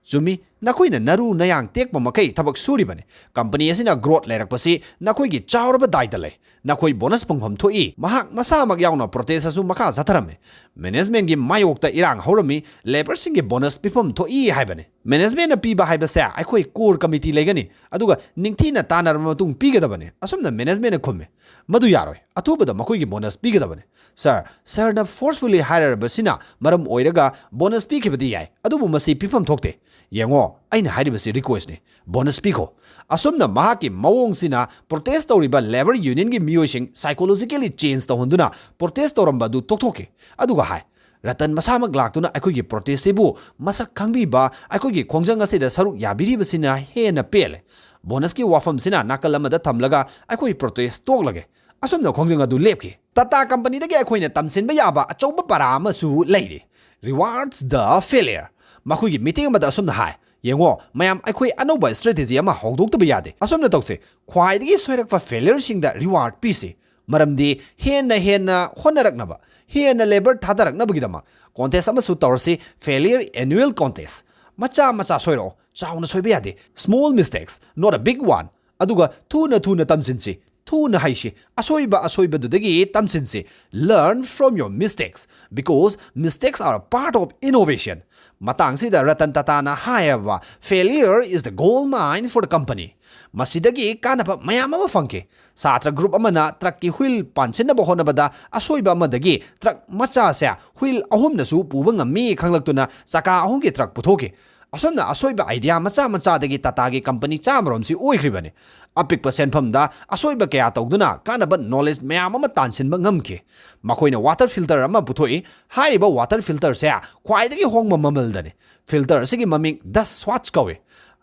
"ꯆꯨꯝꯃꯤ, ꯅꯈꯣꯏꯅ ꯅꯔꯨ ꯅꯌꯥꯡ ꯇꯦꯛꯄ ꯃꯈꯩ ꯊꯕꯛ ꯁꯨꯔꯤꯕꯅꯤ꯫ ꯀꯝꯄꯅꯤ ꯑꯁꯤꯅ ꯒ꯭ꯔꯣꯠ ꯂꯩꯔꯛꯄꯁꯤ ꯅꯈꯣꯏꯒꯤ ꯆꯥꯎꯔꯕ ꯗꯥꯏꯇ ꯂꯩ꯫ ꯅꯈꯣꯏ ꯕꯣꯅꯁ ꯐꯪꯐꯝ ꯊꯣꯛꯏ"꯫ ꯃꯍꯥꯛ ꯃꯁꯥꯃꯛ ꯌꯥꯎꯅ ꯄ꯭ꯔꯣꯇꯦꯁ ꯑꯁꯨ ꯃꯈꯥ ꯆꯠꯊꯔꯝꯃꯤ꯫ ꯃꯦꯅꯦꯖꯃꯦꯟꯒꯤ ꯃꯥꯌꯣꯛꯇ ꯏꯔꯥꯡ ꯍꯧꯔꯝꯃꯤ꯫ "ꯂꯦꯕꯔꯁꯤꯡꯒꯤ ꯕꯣꯅꯁ ꯄꯤꯐꯝ ꯊꯣꯛꯏ" ꯍꯥꯏꯕꯅꯤ꯫ "ꯃꯦꯅꯦꯖꯃꯦꯟꯅ ꯄꯤꯕ ꯍꯥꯏꯕꯁꯦ ꯑꯩꯈꯣꯏ ꯀꯣꯔ ꯀꯃꯤꯇꯤ ꯂꯩꯒꯅꯤ, ꯑꯗꯨꯒ ꯅꯤꯡꯊꯤꯅ ꯇꯥꯟꯅꯔꯕ ꯃꯇꯨꯡ ꯄꯤꯒꯗꯕꯅꯤ", ꯑꯁꯨꯝꯅ ꯃꯦꯅꯦꯖꯃꯦꯟꯅ ꯈꯨꯝꯃꯤ꯫ "ꯃꯗꯨ ꯌꯥꯔꯣꯏ, ꯑꯊꯨꯕꯗ ꯃꯈꯣꯏꯒꯤ ꯕꯣꯅꯁ ꯄꯤꯒꯗꯕꯅꯤ"꯫ "ꯁꯥꯔ, ꯁꯥꯔꯅ ꯐꯣꯔꯁꯐꯨꯜꯂꯤ ꯍꯥꯏꯔꯔꯕꯁꯤꯅ ꯃꯔꯝ ꯑꯣꯏꯔꯒ ꯕꯣꯅꯁ ꯄꯤꯈꯤꯕꯗꯤ ꯌꯥꯏ, ꯑꯗꯨꯕꯨ ꯃꯁꯤ ꯄꯤꯐꯝ ꯊꯣꯛꯇꯦ꯫ ꯌꯦꯡꯉꯣ, ꯑꯩꯅ ꯍꯥꯏꯔꯤꯕꯁꯤ ꯔꯤꯀ꯭ꯋꯦꯁꯅꯤ, ꯕꯣꯅꯁ ꯄꯤꯈꯣ"꯫ ꯑꯁꯨꯝꯅ ꯃꯍꯥꯛꯀꯤ ꯃꯑꯣꯡꯁꯤꯅ ꯄ꯭ꯔꯣꯇꯦꯁ ꯇꯧꯔꯤꯕ ꯂꯦꯕꯔ ꯌꯨꯅꯤꯌꯟꯒꯤ ꯃꯤꯑꯣꯏꯁꯤꯡ ꯁꯥꯏꯀꯣꯂꯣꯖꯤꯀꯦꯜꯂꯤ ꯆꯦꯟꯖ ꯇꯧꯍꯟꯗꯨꯅ ꯄ꯭ꯔꯣꯇꯦꯁ ꯇꯧꯔꯝꯕ ꯑꯗꯨ ꯇꯣꯛꯊꯣꯛꯈꯤ꯫ ꯑꯗꯨꯒ ꯍꯥꯏ, "ꯔꯇꯟ ꯃꯁꯥꯃꯛ ꯂꯥꯛꯇꯨꯅ ꯑꯩꯈꯣꯏꯒꯤ ꯄ꯭ꯔꯣꯇꯦꯁꯁꯤꯕꯨ ꯃꯁꯛ ꯈꯪꯕꯤꯕ, ꯑꯩꯈꯣꯏꯒꯤ ꯈꯣꯡꯖꯪ ꯑꯁꯤꯗ ꯁꯔꯨꯛ ꯌꯥꯕꯤꯔꯤꯕꯁꯤꯅ ꯍꯦꯟꯅ ꯄꯦꯜꯂꯦ꯫ ꯕꯣꯅꯁꯀꯤ ꯋꯥꯐꯝꯁꯤꯅ ꯅꯥꯀꯜ ꯑꯃꯗ ꯊꯝꯂꯒ ꯑꯩꯈꯣꯏ ꯄ꯭ꯔꯣꯇꯦꯁ ꯇꯣꯛꯂꯒꯦ"꯫ ꯑꯁꯨꯝꯅ ꯈꯣꯡꯖꯪ ꯑꯗꯨ ꯂꯦꯞꯈꯤ꯫ ꯇꯥꯇꯥ ꯀꯝꯄꯅꯤꯗꯒꯤ ꯑꯩꯈꯣꯏꯅ ꯇꯝꯁꯤꯟꯕ ꯌꯥꯕ ꯑꯆꯧꯕ ꯄꯔꯥ ꯑꯃꯁꯨ ꯂꯩꯔꯤ, "Rewards the Failure"꯫ ꯃꯈꯣꯏꯒꯤ ꯃꯤꯇꯤꯡ ꯑꯃꯗ ꯑꯁꯨꯝꯅ ꯍꯥꯏ, "ꯌꯦꯡꯉꯣ, ꯃꯌꯥꯝ, ꯑꯩꯈꯣꯏ ꯑꯅꯧꯕ ꯁ꯭ꯇ꯭ꯔꯦꯇꯦꯖꯤ ꯑꯃ ꯍꯧꯗꯣꯛꯇꯕ ꯌꯥꯗꯦ꯫ ꯑꯁꯨꯝꯅ ꯇꯧꯁꯤ, ꯈ꯭ꯋꯥꯏꯗꯒꯤ ꯁꯣꯏꯔꯛꯄ ꯐꯦꯂꯤꯌꯔꯁꯤꯡꯗ ꯔꯤꯋꯥꯔꯗ ꯄꯤꯁꯤ꯫ ꯃꯔꯝꯗꯤ ꯍꯦꯟꯅ ꯍꯦꯟꯅ ꯍꯣꯠꯅꯔꯛꯅꯕ, ꯍꯦꯟꯅ ꯂꯦꯕꯔ ꯊꯥꯗꯔꯛꯅꯕꯒꯤꯗꯃꯛ ꯀꯣꯟꯇꯦꯁ ꯑꯃꯁꯨ ꯇꯧꯔꯁꯤ, ꯐꯦꯂꯤꯌꯔ ꯑꯦꯅꯨꯑꯦꯜ ꯀꯣꯟꯇꯦꯁ꯫ ꯃꯆꯥ ꯃꯆꯥ ꯁꯣꯏꯔꯛꯑꯣ, ꯆꯥꯎꯅ ꯁꯣꯏꯕ ꯌꯥꯗꯦ꯫ Small mistakes, not a big one꯫ ꯑꯗꯨꯒ ꯊꯨꯅ ꯊꯨꯅ ꯇꯝꯁꯤꯟꯁꯤ, ꯊꯨꯅ ꯍꯩꯁꯤ, ꯑꯁꯣꯏꯕ ꯑꯁꯣꯏꯕꯗꯨꯗꯒꯤ ꯇꯝꯁꯤꯟꯁꯤ꯫ Learn from your mistakes, because mistakes are a part of innovation꯫ ꯃꯇꯥꯡꯁꯤꯗ ꯔꯇꯟ ꯇꯥꯇꯥꯅ ꯍꯥꯏꯌꯦꯕ, "Failure is the gold mine for the company꯫ ꯃꯁꯤꯗꯒꯤ ꯀꯥꯟꯅꯕ ꯃꯌꯥꯝ ꯑꯃ ꯐꯪꯈꯤ꯫ ꯁꯥꯇ꯭ꯔ ꯒ꯭ꯔꯨꯞ ꯑꯃꯅ ꯇ꯭ꯔꯛꯀꯤ ꯍꯨꯏꯜ ꯄꯥꯟꯁꯤꯟꯅꯕ ꯍꯣꯠꯅꯕꯗ ꯑꯁꯣꯏꯕ ꯑꯃꯗꯒꯤ ꯇ꯭ꯔꯛ ꯃꯆꯥꯁꯦ ꯍꯨꯏꯜ ꯑꯍꯨꯝꯅꯁꯨ ꯄꯨꯕ ꯉꯝꯃꯤ ꯈꯪꯂꯛꯇꯨꯅ ꯆꯀꯥ ꯑꯍꯨꯝꯒꯤ ꯇ꯭ꯔꯛ ꯄꯨꯊꯣꯛꯈꯤ꯫ ꯑꯁꯨꯝꯅ ꯑꯁꯣꯏꯕ ꯑꯥꯏꯗꯤꯌꯥ ꯃꯆꯥ ꯃꯆꯥꯗꯒꯤ ꯇꯥꯇꯥꯒꯤ ꯀꯝꯄꯅꯤ ꯆꯥꯃꯔꯣꯝꯁꯤ ꯑꯣꯏꯈ꯭ꯔꯤꯕꯅꯤ꯫ ꯑꯄꯤꯛꯄ ꯁꯦꯟꯐꯝꯗ ꯑꯁꯣꯏꯕ ꯀꯌꯥ ꯇꯧꯗꯨꯅ ꯀꯥꯟꯅꯕ ꯅꯣꯂꯦꯖ ꯃꯌꯥꯝ ꯑꯃ ꯇꯥꯟꯁꯤꯟꯕ ꯉꯝꯈꯤ꯫ ꯃꯈꯣꯏꯅ ꯋꯥꯇꯔ ꯐꯤꯜꯇꯔ ꯑꯃ ꯄꯨꯊꯣꯛꯏ꯫ ꯍꯥꯏꯔꯤꯕ ꯋꯥꯇꯔ ꯐꯤꯜꯇꯔꯁꯦ ꯈ꯭ꯋꯥꯏꯗꯒꯤ ꯍꯣꯡꯕ ꯃꯃꯜꯗꯅꯤ꯫ ꯐꯤꯜꯇꯔ ꯑꯁꯤꯒꯤ ꯃꯃꯤꯡ ꯗꯁ ꯁ꯭ꯋꯥꯠꯁ ꯀꯧꯏ꯫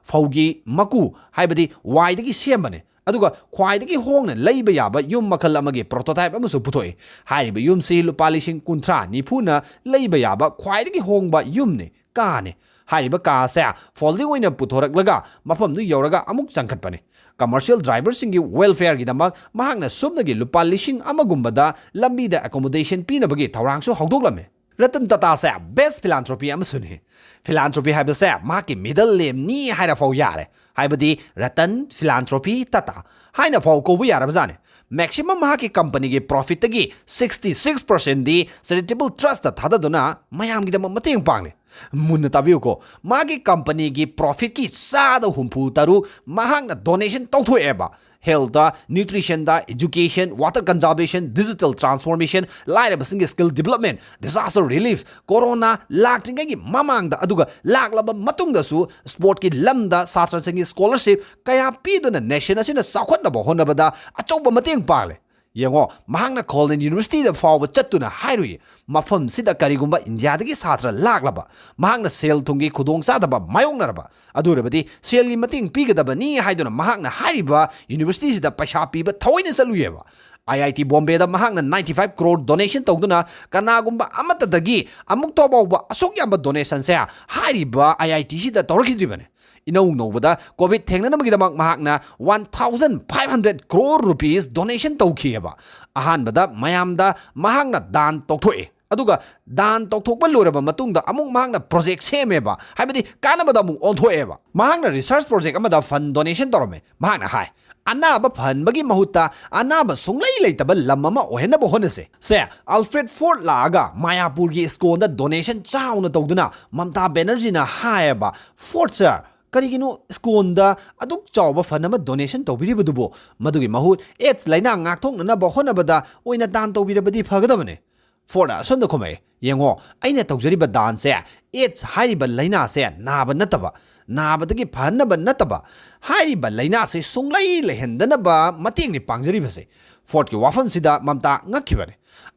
ꯐꯧꯒꯤ ꯃꯀꯨ, ꯍꯥꯏꯕꯗꯤ ꯋꯥꯏꯗꯒꯤ ꯁꯦꯝꯕꯅꯤ꯫ ꯑꯗꯨꯒ ꯈ꯭ꯋꯥꯏꯗꯒꯤ ꯍꯣꯡꯅ ꯂꯩꯕ ꯌꯥꯕ ꯌꯨꯝ ꯃꯈꯜ ꯑꯃꯒꯤ ꯄ꯭ꯔꯣꯇꯣꯇꯥꯏꯞ ꯑꯃꯁꯨ ꯄꯨꯊꯣꯛꯏ꯫ ꯍꯥꯏꯔꯤꯕ ꯌꯨꯝꯁꯤ ꯂꯨꯄꯥ ꯂꯤꯁꯤꯡ ꯀꯨꯟꯊ꯭ꯔꯥ ꯅꯤꯐꯨꯅ ꯂꯩꯕ ꯌꯥꯕ ꯈ꯭ꯋꯥꯏꯗꯒꯤ ꯍꯣꯡꯕ ꯌꯨꯝꯅꯤ, ꯀꯥꯅꯤ꯫ ꯍꯥꯏꯔꯤꯕ ꯀꯥ ꯑꯁꯦ ꯐꯣꯜꯗꯤꯡ ꯑꯣꯏꯅ ꯄꯨꯊꯣꯔꯛꯂꯒ ꯃꯐꯝꯗꯨ ꯌꯧꯔꯒ ꯑꯃꯨꯛ ꯆꯪꯈꯠꯄꯅꯤ꯫ ꯀꯃꯔꯁꯤꯌꯦꯜ ꯗ꯭ꯔꯥꯏꯚꯔꯁꯤꯡꯒꯤ ꯋꯦꯜꯐꯤꯌꯔꯒꯤꯗꯃꯛ ꯃꯍꯥꯛꯅ ꯁꯨꯞꯅꯒꯤ ꯂꯨꯄꯥ ꯂꯤꯁꯤꯡ ꯑꯃꯒꯨꯝꯕꯗ ꯂꯝꯕꯤꯗ ꯑꯦꯀꯣꯃꯣꯗꯦꯁꯟ ꯄꯤꯅꯕꯒꯤ ꯊꯧꯔꯥꯡꯁꯨ ꯍꯧꯗꯣꯛꯂꯝꯃꯤ꯫ ꯔꯇꯟ ꯇꯥꯇꯥꯁꯦ ꯕꯦꯁ ꯐꯤꯂꯥꯟꯊ꯭ꯔꯣꯄꯤ ꯑꯃꯁꯨꯅꯤ꯫ ꯐꯤꯂꯥꯟꯊ꯭ꯔꯣꯄꯤ ꯍꯥꯏꯕꯁꯦ ꯃꯍꯥꯛꯀꯤ ꯃꯤꯗꯜ ꯅꯦꯝꯅꯤ ꯍꯥꯏꯅ ꯐꯥꯎ ꯌꯥꯔꯦ꯫ ꯍꯥꯏꯕꯗꯤ ꯔꯇꯟ ꯐꯤꯂꯥꯟꯊ꯭ꯔꯣꯄꯤ ꯇꯥꯇꯥ ꯍꯥꯏꯅ ꯐꯥꯎ ꯀꯧꯕ ꯌꯥꯔꯕꯖꯥꯠꯅꯤ꯫ ꯃꯦꯛꯁꯤꯃꯝ ꯃꯍꯥꯛꯀꯤ ꯀꯝꯄꯅꯤꯒꯤ ꯄ꯭ꯔꯣꯐꯤꯠꯇꯒꯤ ꯁꯤꯛꯁꯇꯤ ꯁꯤꯛꯁ ꯄꯥꯔꯁꯦꯟꯗꯤ ꯆꯦꯔꯤꯇꯦꯕꯜ ꯇ꯭ꯔꯁꯇ ꯊꯥꯗꯗꯨꯅ ꯃꯌꯥꯝꯒꯤꯗꯃꯛ ꯃꯇꯦꯡ ꯄꯥꯡꯂꯤ꯫ ꯃꯨꯟꯅ ꯇꯥꯕꯤꯌꯨꯀꯣ, ꯃꯥꯒꯤ ꯀꯝꯄꯅꯤꯒꯤ ꯄ꯭ꯔꯣꯐꯤꯠꯀꯤ ꯆꯥꯗ ꯍꯨꯝꯐꯨ ꯇꯔꯨꯛ ꯃꯍꯥꯛꯅ ꯗꯣꯅꯦꯁꯟ ꯇꯧꯊꯣꯛꯑꯦꯕ꯫ ꯍꯦꯜꯊꯇ, ꯅ꯭ꯌꯨꯇ꯭ꯔꯤꯁꯟꯗ, education, water conservation, digital transformation, ꯂꯥꯏꯔꯕꯁꯤꯡꯒꯤ skill development, disaster relief, corona ꯂꯥꯛꯇ꯭ꯔꯤꯉꯩꯒꯤ ꯃꯃꯥꯡꯗ ꯑꯗꯨꯒ ꯂꯥꯛꯂꯕ ꯃꯇꯨꯡꯗꯁꯨ ꯁ꯭ꯄꯣꯔꯠꯀꯤ ꯂꯝꯗ ꯁꯥꯇ꯭ꯔꯁꯤꯡꯒꯤ ꯁ꯭ꯀꯣꯂꯔꯁꯤꯞ ꯀꯌꯥ ꯄꯤꯗꯨꯅ ꯅꯦꯁꯟ ꯑꯁꯤꯅ ꯆꯥꯎꯈꯠꯅꯕ ꯍꯣꯠꯅꯕꯗ ꯑꯆꯧꯕ ꯃꯇꯦꯡ ꯄꯥꯡꯂꯦ꯫ ꯌꯦꯡꯉꯣ, ꯃꯍꯥꯛꯅ ꯈꯣꯂꯦꯟ ꯌꯨꯅꯤꯚꯔꯁꯤꯇꯤꯗ ꯐꯥꯎꯕ ꯆꯠꯇꯨꯅ ꯍꯥꯏꯔꯨꯏ, ꯃꯐꯝꯁꯤꯗ ꯀꯔꯤꯒꯨꯝꯕ ꯏꯟꯗꯤꯌꯥꯗꯒꯤ ꯁꯥꯇ꯭ꯔ ꯂꯥꯛꯂꯕ, ꯃꯍꯥꯛꯅ ꯁꯦꯜ ꯊꯨꯝꯒꯤ ꯈꯨꯗꯣꯡꯆꯥꯗꯕ ꯃꯥꯌꯣꯛꯅꯔꯕ, ꯑꯗꯨ ꯑꯣꯏꯔꯕꯗꯤ ꯁꯦꯜꯒꯤ ꯃꯇꯦꯡ ꯄꯤꯒꯗꯕꯅꯤ ꯍꯥꯏꯗꯨꯅ ꯃꯍꯥꯛꯅ ꯍꯥꯏꯔꯤꯕ ꯌꯨꯅꯤꯚꯔꯁꯤꯇꯤꯁꯤꯗ ꯄꯩꯁꯥ ꯄꯤꯕ ꯊꯑꯣꯏꯅ ꯆꯠꯂꯨꯏꯌꯦꯕ꯫ ꯑꯥꯏ ꯑꯥꯏ ꯇꯤ ꯕꯣꯝꯕꯦꯗ ꯃꯍꯥꯛꯅ ꯅꯥꯏꯟꯇꯤ ꯐꯥꯏꯚ ꯀ꯭ꯔꯣꯔ ꯗꯣꯅꯦꯁꯟ ꯇꯧꯗꯨꯅ ꯀꯅꯥꯒꯨꯝꯕ ꯑꯃꯠꯇꯗꯒꯤ ꯑꯃꯨꯛꯇ ꯐꯥꯎꯕ ꯑꯁꯨꯛ ꯌꯥꯝꯕ ꯗꯣꯅꯦꯁꯟꯁꯦ ꯍꯥꯏꯔꯤꯕ ꯑꯥꯏ ꯑꯥꯏ ꯇꯤꯁꯤꯗ ꯇꯧꯔꯛꯈꯤꯗ꯭ꯔꯤꯕꯅꯤ꯫ ꯏꯅꯧ ꯅꯧꯕꯗ ꯀꯣꯚꯤꯗ ꯊꯦꯡꯅꯅꯕꯒꯤꯗꯃꯛ ꯃꯍꯥꯛꯅ one thousand five hundred crore rupees donation ꯇꯧꯈꯤꯑꯕ꯫ ꯑꯍꯥꯟꯕꯗ ꯃꯌꯥꯝꯗ ꯃꯍꯥꯛꯅ ꯗꯥꯟ ꯇꯧꯊꯣꯛꯑꯦ, ꯑꯗꯨꯒ ꯗꯥꯟ ꯇꯧꯊꯣꯛꯄ ꯂꯣꯏꯔꯕ ꯃꯇꯨꯡꯗ ꯑꯃꯨꯛ ꯃꯍꯥꯛꯅ ꯄ꯭ꯔꯣꯖꯦꯛ ꯁꯦꯝꯃꯦꯕ, ꯍꯥꯏꯕꯗꯤ ꯀꯥꯟꯅꯕꯗ ꯑꯃꯨꯛ ꯑꯣꯟꯊꯣꯛꯑꯦꯕ꯫ ꯃꯍꯥꯛꯅ ꯔꯤꯁꯔꯁ ꯄ꯭ꯔꯣꯖꯦꯛ ꯑꯃꯗ ꯐꯟ ꯗꯣꯅꯦꯁꯟ ꯇꯧꯔꯝꯃꯦ꯫ ꯃꯍꯥꯛꯅ ꯍꯥꯏ, "ꯑꯅꯥꯕ ꯐꯍꯟꯕꯒꯤ ꯃꯍꯨꯠꯇ ꯑꯅꯥꯕ ꯁꯨꯡꯂꯩ ꯂꯩꯇꯕ ꯂꯝ ꯑꯃ ꯑꯣꯏꯍꯟꯅꯕ ꯍꯣꯠꯅꯁꯦ"꯫ ꯁꯦ, ꯑꯜꯐ꯭ꯔꯦꯗ ꯐꯣꯔꯗ ꯂꯥꯛꯑꯒ ꯃꯥꯌꯥꯄꯨꯔꯒꯤ ꯁ꯭ꯀꯣꯟꯗ ꯗꯣꯅꯦꯁꯟ ꯆꯥꯎꯅ ꯇꯧꯗꯨꯅ ꯃꯝꯇꯥ ꯕꯦꯅꯔꯖꯤꯅ ꯍꯥꯏꯌꯦꯕ, "ꯐꯣꯔꯗ ꯁꯔ, ꯀꯔꯤꯒꯤꯅꯣ ꯏꯁꯀꯣꯟꯗ ꯑꯗꯨꯛ ꯆꯥꯎꯕ ꯐꯟ ꯑꯃ ꯗꯣꯅꯦꯁꯟ ꯇꯧꯕꯤꯔꯤꯕꯗꯨꯕꯨ? ꯃꯗꯨꯒꯤ ꯃꯍꯨꯠ ꯑꯦꯗꯁ ꯂꯩꯅꯥ ꯉꯥꯛꯊꯣꯛꯅꯅꯕ ꯍꯣꯠꯅꯕꯗ ꯑꯣꯏꯅ ꯗꯥꯟ ꯇꯧꯕꯤꯔꯕꯗꯤ ꯐꯒꯗꯕꯅꯦ꯫ ꯐꯣꯔꯗ ꯑꯁꯣꯝꯗ ꯈꯨꯝꯃꯛꯑꯦ, "ꯌꯦꯡꯉꯣ, ꯑꯩꯅ ꯇꯧꯖꯔꯤꯕ ꯗꯥꯟꯁꯦ ꯑꯦꯗꯁ ꯍꯥꯏꯔꯤꯕ ꯂꯩꯅꯥꯁꯦ ꯅꯥꯕ ꯅꯠꯇꯕ, ꯅꯥꯕꯗꯒꯤ ꯐꯍꯟꯅꯕ ꯅꯠꯇꯕ, ꯍꯥꯏꯔꯤꯕ ꯂꯩꯅꯥꯁꯦ ꯁꯨꯡꯂꯩ ꯂꯩꯍꯟꯗꯅꯕ ꯃꯇꯦꯡꯅꯤ ꯄꯥꯡꯖꯔꯤꯕꯁꯦ꯫" ꯐꯣꯔꯗꯀꯤ ꯋꯥꯐꯝꯁꯤꯗ ꯃꯝꯇꯥ ꯉꯛꯈꯤꯕꯅꯦ꯫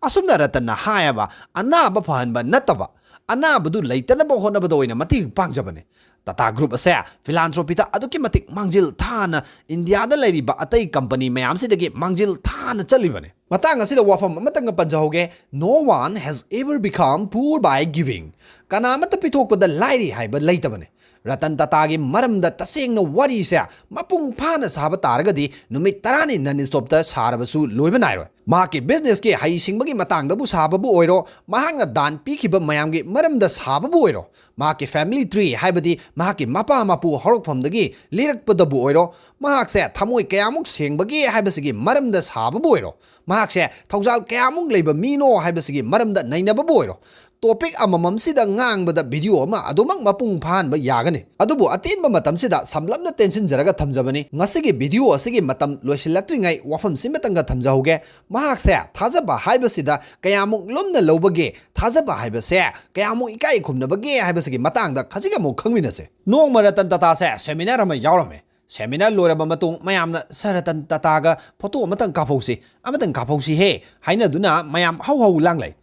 ꯑꯁꯨꯝꯅ ꯔꯇꯟꯅ ꯍꯥꯏꯌꯦꯕ, "ꯑꯅꯥꯕ ꯐꯍꯟꯕ ꯅꯠꯇꯕ, ꯑꯅꯥꯕꯗꯨ ꯂꯩꯇꯅꯕ ꯍꯣꯠꯅꯕꯗ ꯑꯣꯏꯅ ꯃꯇꯦꯡ ꯄꯥꯡꯖꯕꯅꯦ꯫" ꯇꯥꯇꯥ ꯒ꯭ꯔꯨꯞ ꯑꯁꯦ ꯐꯤꯂꯥꯟꯊ꯭ꯔꯣꯄꯤꯗ ꯑꯗꯨꯛꯀꯤ ꯃꯇꯤꯛ ꯃꯥꯡꯖꯤꯜ ꯊꯥꯅ ꯏꯟꯗꯤꯌꯥꯗ ꯂꯩꯔꯤꯕ ꯑꯇꯩ ꯀꯝꯄꯅꯤ ꯃꯌꯥꯝꯁꯤꯗꯒꯤ ꯃꯥꯡꯖꯤꯜ ꯊꯥꯅ ꯆꯠꯂꯤꯕꯅꯦ꯫ ꯃꯇꯥꯡ ꯑꯁꯤꯗ ꯋꯥꯐꯝ ꯑꯃꯇꯪꯒ ꯄꯟꯖꯍꯧꯒꯦ, "No one has ever become poor by giving." ꯀꯅꯥ ꯑꯃꯠꯇ ꯄꯤꯊꯣꯛꯄꯗ ꯂꯥꯏꯔꯤ ꯍꯥꯏꯕ ꯂꯩꯇꯕꯅꯦ꯫ ꯔꯇꯟ ꯇꯥꯇꯥꯒꯤ ꯃꯔꯝꯗ ꯇꯁꯦꯡꯅ ꯋꯥꯔꯤꯁꯦ ꯃꯄꯨꯡ ꯐꯥꯅ ꯁꯥꯕ ꯇꯥꯔꯒꯗꯤ ꯅꯨꯃꯤꯠ ꯇꯔꯥꯅꯤ ꯅꯟ ꯁ꯭ꯇꯣꯞꯇ ꯁꯥꯔꯕꯁꯨ ꯂꯣꯏꯕ ꯅꯥꯏꯔꯣꯏ꯫ ꯃꯍꯥꯛꯀꯤ ꯕꯤꯖꯤꯅꯦꯁꯀꯤ ꯍꯩꯁꯤꯡꯕꯒꯤ ꯃꯇꯥꯡꯗꯕꯨ ꯁꯥꯕꯕꯨ ꯑꯣꯏꯔꯣ, ꯃꯍꯥꯛꯅ ꯗꯥꯟ ꯄꯤꯈꯤꯕ ꯃꯌꯥꯝꯒꯤ ꯃꯔꯝꯗ ꯁꯥꯕꯕꯨ ꯑꯣꯏꯔꯣ, ꯃꯍꯥꯛꯀꯤ ꯐꯦꯃꯤꯂꯤ ꯇ꯭ꯔꯤ, ꯍꯥꯏꯕꯗꯤ ꯃꯍꯥꯛꯀꯤ ꯃꯄꯥ ꯃꯄꯨ ꯍꯧꯔꯛꯐꯝꯗꯒꯤ ꯂꯤꯔꯛꯄꯗꯕꯨ ꯑꯣꯏꯔꯣ, ꯃꯍꯥꯛꯁꯦ ꯊꯃꯣꯏ ꯀꯌꯥꯃꯨꯛ ꯁꯦꯡꯕꯒꯦ ꯍꯥꯏꯕꯁꯤꯒꯤ ꯃꯔꯝꯗ ꯁꯥꯕꯕꯨ ꯑꯣꯏꯔꯣ, ꯃꯍꯥꯛꯁꯦ ꯊꯧꯖꯥꯜ ꯀꯌꯥꯃꯨꯛ ꯂꯩꯕ ꯃꯤꯅꯣ ꯍꯥꯏꯕꯁꯤꯒꯤ ꯃꯔꯝꯗ ꯅꯩꯅꯕꯕꯨ ꯑꯣꯏꯔꯣ, ꯇꯣꯄꯤꯛ ꯑꯃꯃꯝꯁꯤꯗ ꯉꯥꯡꯕꯗ ꯚꯤꯗꯤꯑꯣ ꯑꯃ ꯑꯗꯨꯃꯛ ꯃꯄꯨꯡ ꯐꯥꯍꯟꯕ ꯌꯥꯒꯅꯤ꯫ ꯑꯗꯨꯕꯨ ꯑꯇꯦꯟꯕ ꯃꯇꯝꯁꯤꯗ ꯁꯝꯂꯞꯅ ꯇꯦꯟꯁꯤꯟꯖꯔꯒ ꯊꯝꯖꯕꯅꯤ꯫ ꯉꯁꯤꯒꯤ ꯚꯤꯗꯤꯑꯣ ꯑꯁꯤꯒꯤ ꯃꯇꯝ ꯂꯣꯏꯁꯤꯜꯂꯛꯇ꯭ꯔꯤꯉꯩ ꯋꯥꯐꯝꯁꯤꯃꯇꯪꯒ ꯊꯝꯖꯍꯧꯒꯦ꯫ ꯃꯍꯥꯛꯁꯦ ꯊꯥꯖꯕ ꯍꯥꯏꯕꯁꯤꯗ ꯀꯌꯥꯃꯨꯛ ꯂꯨꯝꯅ ꯂꯧꯕꯒꯦ, ꯊꯥꯖꯕ ꯍꯥꯏꯕꯁꯦ ꯀꯌꯥꯃꯨꯛ ꯏꯀꯥꯏ ꯈꯨꯝꯅꯕꯒꯦ ꯍꯥꯏꯕꯁꯤꯒꯤ ꯃꯇꯥꯡꯗ ꯈꯖꯤꯛ ꯑꯃꯨꯛ ꯈꯪꯃꯤꯟꯅꯁꯦ꯫ ꯅꯣꯡꯃ ꯔꯇꯟ ꯇꯥꯇꯥꯁꯦ ꯁꯦꯃꯤꯅꯥꯔ ꯑꯃ ꯌꯥꯎꯔꯝꯃꯦ꯫ ꯁꯦꯃꯤꯅꯥꯔ ꯂꯣꯏꯔꯕ ꯃꯇꯨꯡ ꯃꯌꯥꯝꯅ "ꯁꯥꯔ ꯔꯇꯟ ꯇꯥꯇꯥꯒ ꯐꯣꯇꯣ ꯑꯃꯇꯪ ꯀꯥꯞꯍꯧꯁꯤ, ꯑꯃꯇꯪ ꯀꯥꯞꯍꯧꯁꯤ ꯍꯦ" ꯍꯥꯏꯅꯗꯨꯅ ꯃꯌꯥꯝ ꯍꯧ ꯍꯧ ꯂꯥꯡꯂꯩ꯫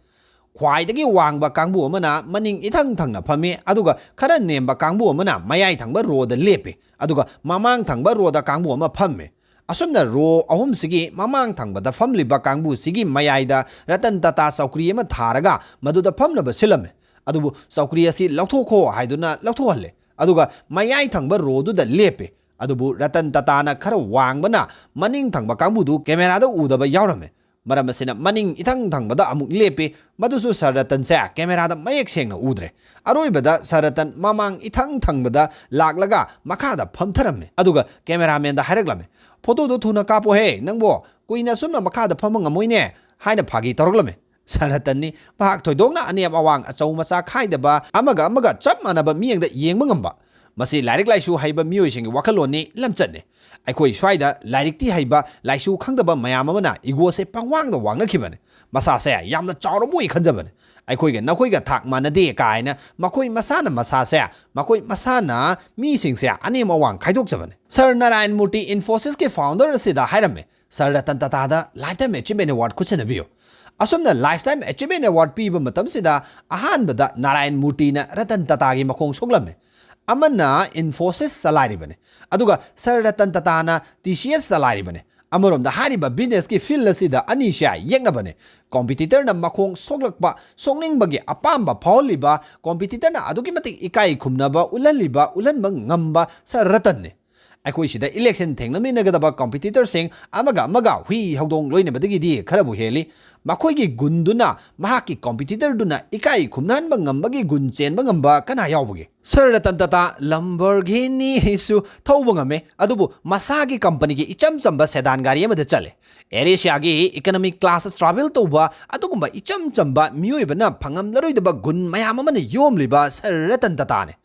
ꯈ꯭ꯋꯥꯏꯗꯒꯤ ꯋꯥꯡꯕ ꯀꯥꯡꯕꯨ ꯑꯃꯅ ꯃꯅꯤꯡ ꯏꯊꯪ ꯊꯪꯅ ꯐꯝꯃꯤ, ꯑꯗꯨꯒ ꯈꯔ ꯅꯦꯝꯕ ꯀꯥꯡꯕꯨ ꯑꯃꯅ ꯃꯌꯥꯏ ꯊꯪꯕ ꯔꯣꯗ ꯂꯦꯞꯄꯤ, ꯑꯗꯨꯒ ꯃꯃꯥꯡ ꯊꯪꯕ ꯔꯣꯗ ꯀꯥꯡꯕꯨ ꯑꯃ ꯐꯝꯃꯤ꯫ ꯑꯁꯨꯝꯅ ꯔꯣ ꯑꯍꯨꯝꯁꯤꯒꯤ ꯃꯃꯥꯡ ꯊꯪꯕꯗ ꯐꯝꯂꯤꯕ ꯀꯥꯡꯕꯨꯁꯤꯒꯤ ꯃꯌꯥꯏꯗ ꯔꯇꯟ ꯇꯥꯇꯥ ꯆꯧꯀ꯭ꯔꯤ ꯑꯃ ꯊꯥꯔꯒ ꯃꯗꯨꯗ ꯐꯝꯅꯕ ꯁꯤꯜꯂꯝꯃꯤ꯫ ꯑꯗꯨꯕꯨ ꯆꯧꯀ꯭ꯔꯤ ꯑꯁꯤ ꯂꯧꯊꯣꯛꯈꯣ ꯍꯥꯏꯗꯨꯅ ꯂꯧꯊꯣꯛꯍꯜꯂꯦ꯫ ꯑꯗꯨꯒ ꯃꯌꯥꯏ ꯊꯪꯕ ꯔꯣꯗꯨꯗ ꯂꯦꯞꯄꯦ꯫ ꯑꯗꯨꯕꯨ ꯔꯇꯟ ꯇꯥꯇꯥꯅ ꯈꯔ ꯋꯥꯡꯕꯅ ꯃꯅꯤꯡ ꯊꯪꯕ ꯀꯥꯡꯕꯨꯗꯨ ꯀꯦꯃꯦꯔꯥꯗ ꯎꯗꯕ ꯌꯥꯎꯔꯝꯃꯦ꯫ ꯃꯔꯝ ꯑꯁꯤꯅ ꯃꯅꯤꯡ ꯏꯊꯪ ꯊꯪꯕꯗ ꯑꯃꯨꯛ ꯂꯦꯞꯄꯤ꯫ ꯃꯗꯨꯁꯨ ꯁꯥꯔ ꯔꯇꯟꯁꯦ ꯀꯦꯃꯦꯔꯥꯗ ꯃꯌꯦꯛ ꯁꯦꯡꯅ ꯎꯗ꯭ꯔꯦ꯫ ꯑꯔꯣꯏꯕꯗ ꯁꯥꯔ ꯔꯇꯟ ꯃꯃꯥꯡ ꯏꯊꯪ ꯊꯪꯕꯗ ꯂꯥꯛꯂꯒ ꯃꯈꯥꯗ ꯐꯝꯊꯔꯝꯃꯦ꯫ ꯑꯗꯨꯒ ꯀꯦꯃꯦꯔꯥꯃꯦꯟꯗ ꯍꯥꯏꯔꯛꯂꯝꯃꯦ, "ꯐꯣꯇꯣꯗꯣ ꯊꯨꯅ ꯀꯥꯞꯄꯣꯍꯦ, ꯅꯪꯕꯣ ꯀꯨꯏꯅ ꯑꯁꯨꯝꯅ ꯃꯈꯥꯗ ꯐꯝꯕ ꯉꯝꯃꯣꯏꯅꯦ" ꯍꯥꯏꯅ ꯐꯥꯒꯤ ꯇꯧꯔꯛꯂꯝꯃꯦ꯫ ꯁꯥꯔ ꯔꯇꯟꯅꯤ꯫ ꯃꯍꯥꯛ ꯊꯣꯏꯗꯣꯛꯅ ꯑꯅꯦꯝ ꯑꯋꯥꯡ, ꯑꯆꯧ ꯃꯆꯥ ꯈꯥꯏꯗꯕ, ꯑꯃꯒ ꯑꯃꯒ ꯆꯞ ꯃꯥꯟꯅꯕ ꯃꯤꯠꯌꯦꯡꯗ ꯌꯦꯡꯕ ꯉꯝꯕ꯫ ꯃꯁꯤ ꯂꯥꯏꯔꯤꯛ ꯂꯥꯏꯁꯨ ꯍꯩꯕ ꯃꯤꯑꯣꯏꯁꯤꯡꯒꯤ ꯋꯥꯈꯜꯂꯣꯟꯅꯤ, ꯂꯝꯆꯠꯅꯤ꯫ ꯑꯩꯈꯣꯏ ꯁ꯭ꯋꯥꯏꯗ ꯂꯥꯏꯔꯤꯛꯇꯤ ꯍꯩꯕ, ꯂꯥꯏꯁꯨ ꯈꯪꯗꯕ ꯃꯌꯥꯝ ꯑꯃꯅ ꯏꯒꯣꯁꯦ ꯄꯪꯋꯥꯡꯗ ꯋꯥꯡꯅꯈꯤꯕꯅꯤ꯫ ꯃꯁꯥꯁꯦ ꯌꯥꯝꯅ ꯆꯥꯎꯔꯕꯣꯏ ꯈꯟꯖꯕꯅꯤ꯫ ꯑꯩꯈꯣꯏꯒ ꯅꯈꯣꯏꯒ ꯊꯥꯛ ꯃꯥꯟꯅꯗꯦ ꯀꯥꯏꯅ ꯃꯈꯣꯏ ꯃꯁꯥꯅ ꯃꯁꯥꯁꯦ, ꯃꯈꯣꯏ ꯃꯁꯥꯅ ꯃꯤꯁꯤꯡꯁꯦ ꯑꯅꯦꯝ ꯑꯋꯥꯡ ꯈꯥꯏꯗꯣꯛꯆꯕꯅꯤ꯫ ꯁꯔ ꯅꯥꯔꯥꯌꯟ ꯃꯨꯔꯇꯤ, ꯏꯟꯐꯣꯁꯤꯁꯀꯤ ꯐꯥꯎꯟꯗꯔ ꯑꯁꯤꯗ ꯍꯥꯏꯔꯝꯃꯤ, "ꯁꯔ ꯔꯇꯟ ꯇꯥꯇꯥꯗ Lifetime Achievement Award ꯈꯨꯠꯁꯤꯟꯅꯕꯤꯌꯨ"꯫ ꯑꯁꯨꯝꯅ Lifetime Achievement Award ꯄꯤꯕ ꯃꯇꯝꯁꯤꯗ ꯑꯍꯥꯟꯕꯗ ꯅꯥꯔꯥꯌꯟ ꯃꯨꯔꯇꯤꯅ ꯔꯇꯟ ꯇꯥꯇꯥꯒꯤ ꯃꯈꯣꯡ ꯁꯣꯛꯂꯝꯃꯤ꯫ ꯑꯃꯅ ꯏꯟꯐꯣꯁꯤꯁ ꯆꯂꯥꯏꯔꯤꯕꯅꯤ, ꯑꯗꯨꯒ sir Ratan ꯇꯥꯇꯥꯅ T C S ꯆꯂꯥꯏꯔꯤꯕꯅꯤ꯫ ꯑꯃꯔꯣꯝꯗ ꯍꯥꯏꯔꯤꯕ ꯕꯤꯖꯤꯅꯦꯁꯀꯤ ꯐꯤꯜꯗ ꯑꯁꯤꯗ ꯑꯅꯤꯁꯦ ꯌꯦꯛꯅꯕꯅꯤ꯫ ꯀꯣꯝꯄꯤꯇꯤꯇꯔꯅ ꯃꯈꯣꯡ ꯁꯣꯛꯂꯛꯄ, ꯁꯣꯛꯅꯤꯡꯕꯒꯤ ꯑꯄꯥꯝꯕ ꯐꯥꯎꯍꯜꯂꯤꯕ, ꯀꯣꯝꯄꯤꯇꯤꯇꯔꯅ ꯑꯗꯨꯛꯀꯤ ꯃꯇꯤꯛ ꯏꯀꯥꯏ ꯈꯨꯝꯅꯕ ꯎꯠꯍꯜꯂꯤꯕ, ꯎꯠꯍꯟꯕ ꯉꯝꯕ ꯁꯔ ꯔꯇꯟꯅꯤ꯫ ꯑꯩꯈꯣꯏ ꯁꯤꯗ ꯏꯂꯦꯛꯁꯟ ꯊꯦꯡꯅꯃꯤꯟꯅꯒꯗꯕ ꯀꯣꯝꯄꯤꯇꯤꯇꯔꯁꯤꯡ ꯑꯃꯒ ꯑꯃꯒ ꯍꯨꯏ ꯍꯧꯗꯣꯡ ꯂꯣꯏꯅꯕꯗꯒꯤꯗꯤ ꯈꯔꯕꯨ ꯍꯦꯜꯂꯤ꯫ ꯃꯈꯣꯏꯒꯤ ꯒꯨꯟꯗꯨꯅ ꯃꯍꯥꯛꯀꯤ ꯀꯣꯝꯄꯤꯇꯤꯇꯔꯗꯨꯅ ꯏꯀꯥꯏ ꯈꯨꯝꯅꯍꯟꯕ ꯉꯝꯕꯒꯤ ꯒꯨꯟ ꯆꯦꯟꯕ ꯉꯝꯕ ꯀꯅꯥ ꯌꯥꯎꯕꯒꯦ? ꯁꯔ ꯔꯇꯟ ꯇꯥꯇꯥ ꯂꯝꯕꯔꯒꯤꯅꯤꯁꯨ ꯊꯧꯕ ꯉꯝꯃꯦ, ꯑꯗꯨꯕꯨ ꯃꯁꯥꯒꯤ ꯀꯝꯄꯅꯤꯒꯤ ꯏꯆꯝ ꯆꯝꯕ ꯁꯦꯗꯥꯟ ꯒꯥꯔꯤ ꯑꯃꯗ ꯆꯠꯂꯦ꯫ ꯑꯦꯔꯦꯁꯤꯌꯥꯒꯤ ꯏꯀꯅꯣꯃꯤꯛ ꯀ꯭ꯂꯥꯁꯇ ꯇ꯭ꯔꯥꯚꯦꯜ ꯇꯧꯕ ꯑꯗꯨꯒꯨꯝꯕ ꯏꯆꯝ ꯆꯝꯕ ꯃꯤꯑꯣꯏꯕꯅ ꯐꯪꯉꯝꯂꯔꯣꯏꯗꯕ ꯒꯨꯟ ꯃꯌꯥꯝ ꯑꯃꯅ ꯌꯣꯝꯂꯤꯕ ꯁꯔ ꯔꯇꯟ ꯇꯥꯇꯥꯅꯦ꯫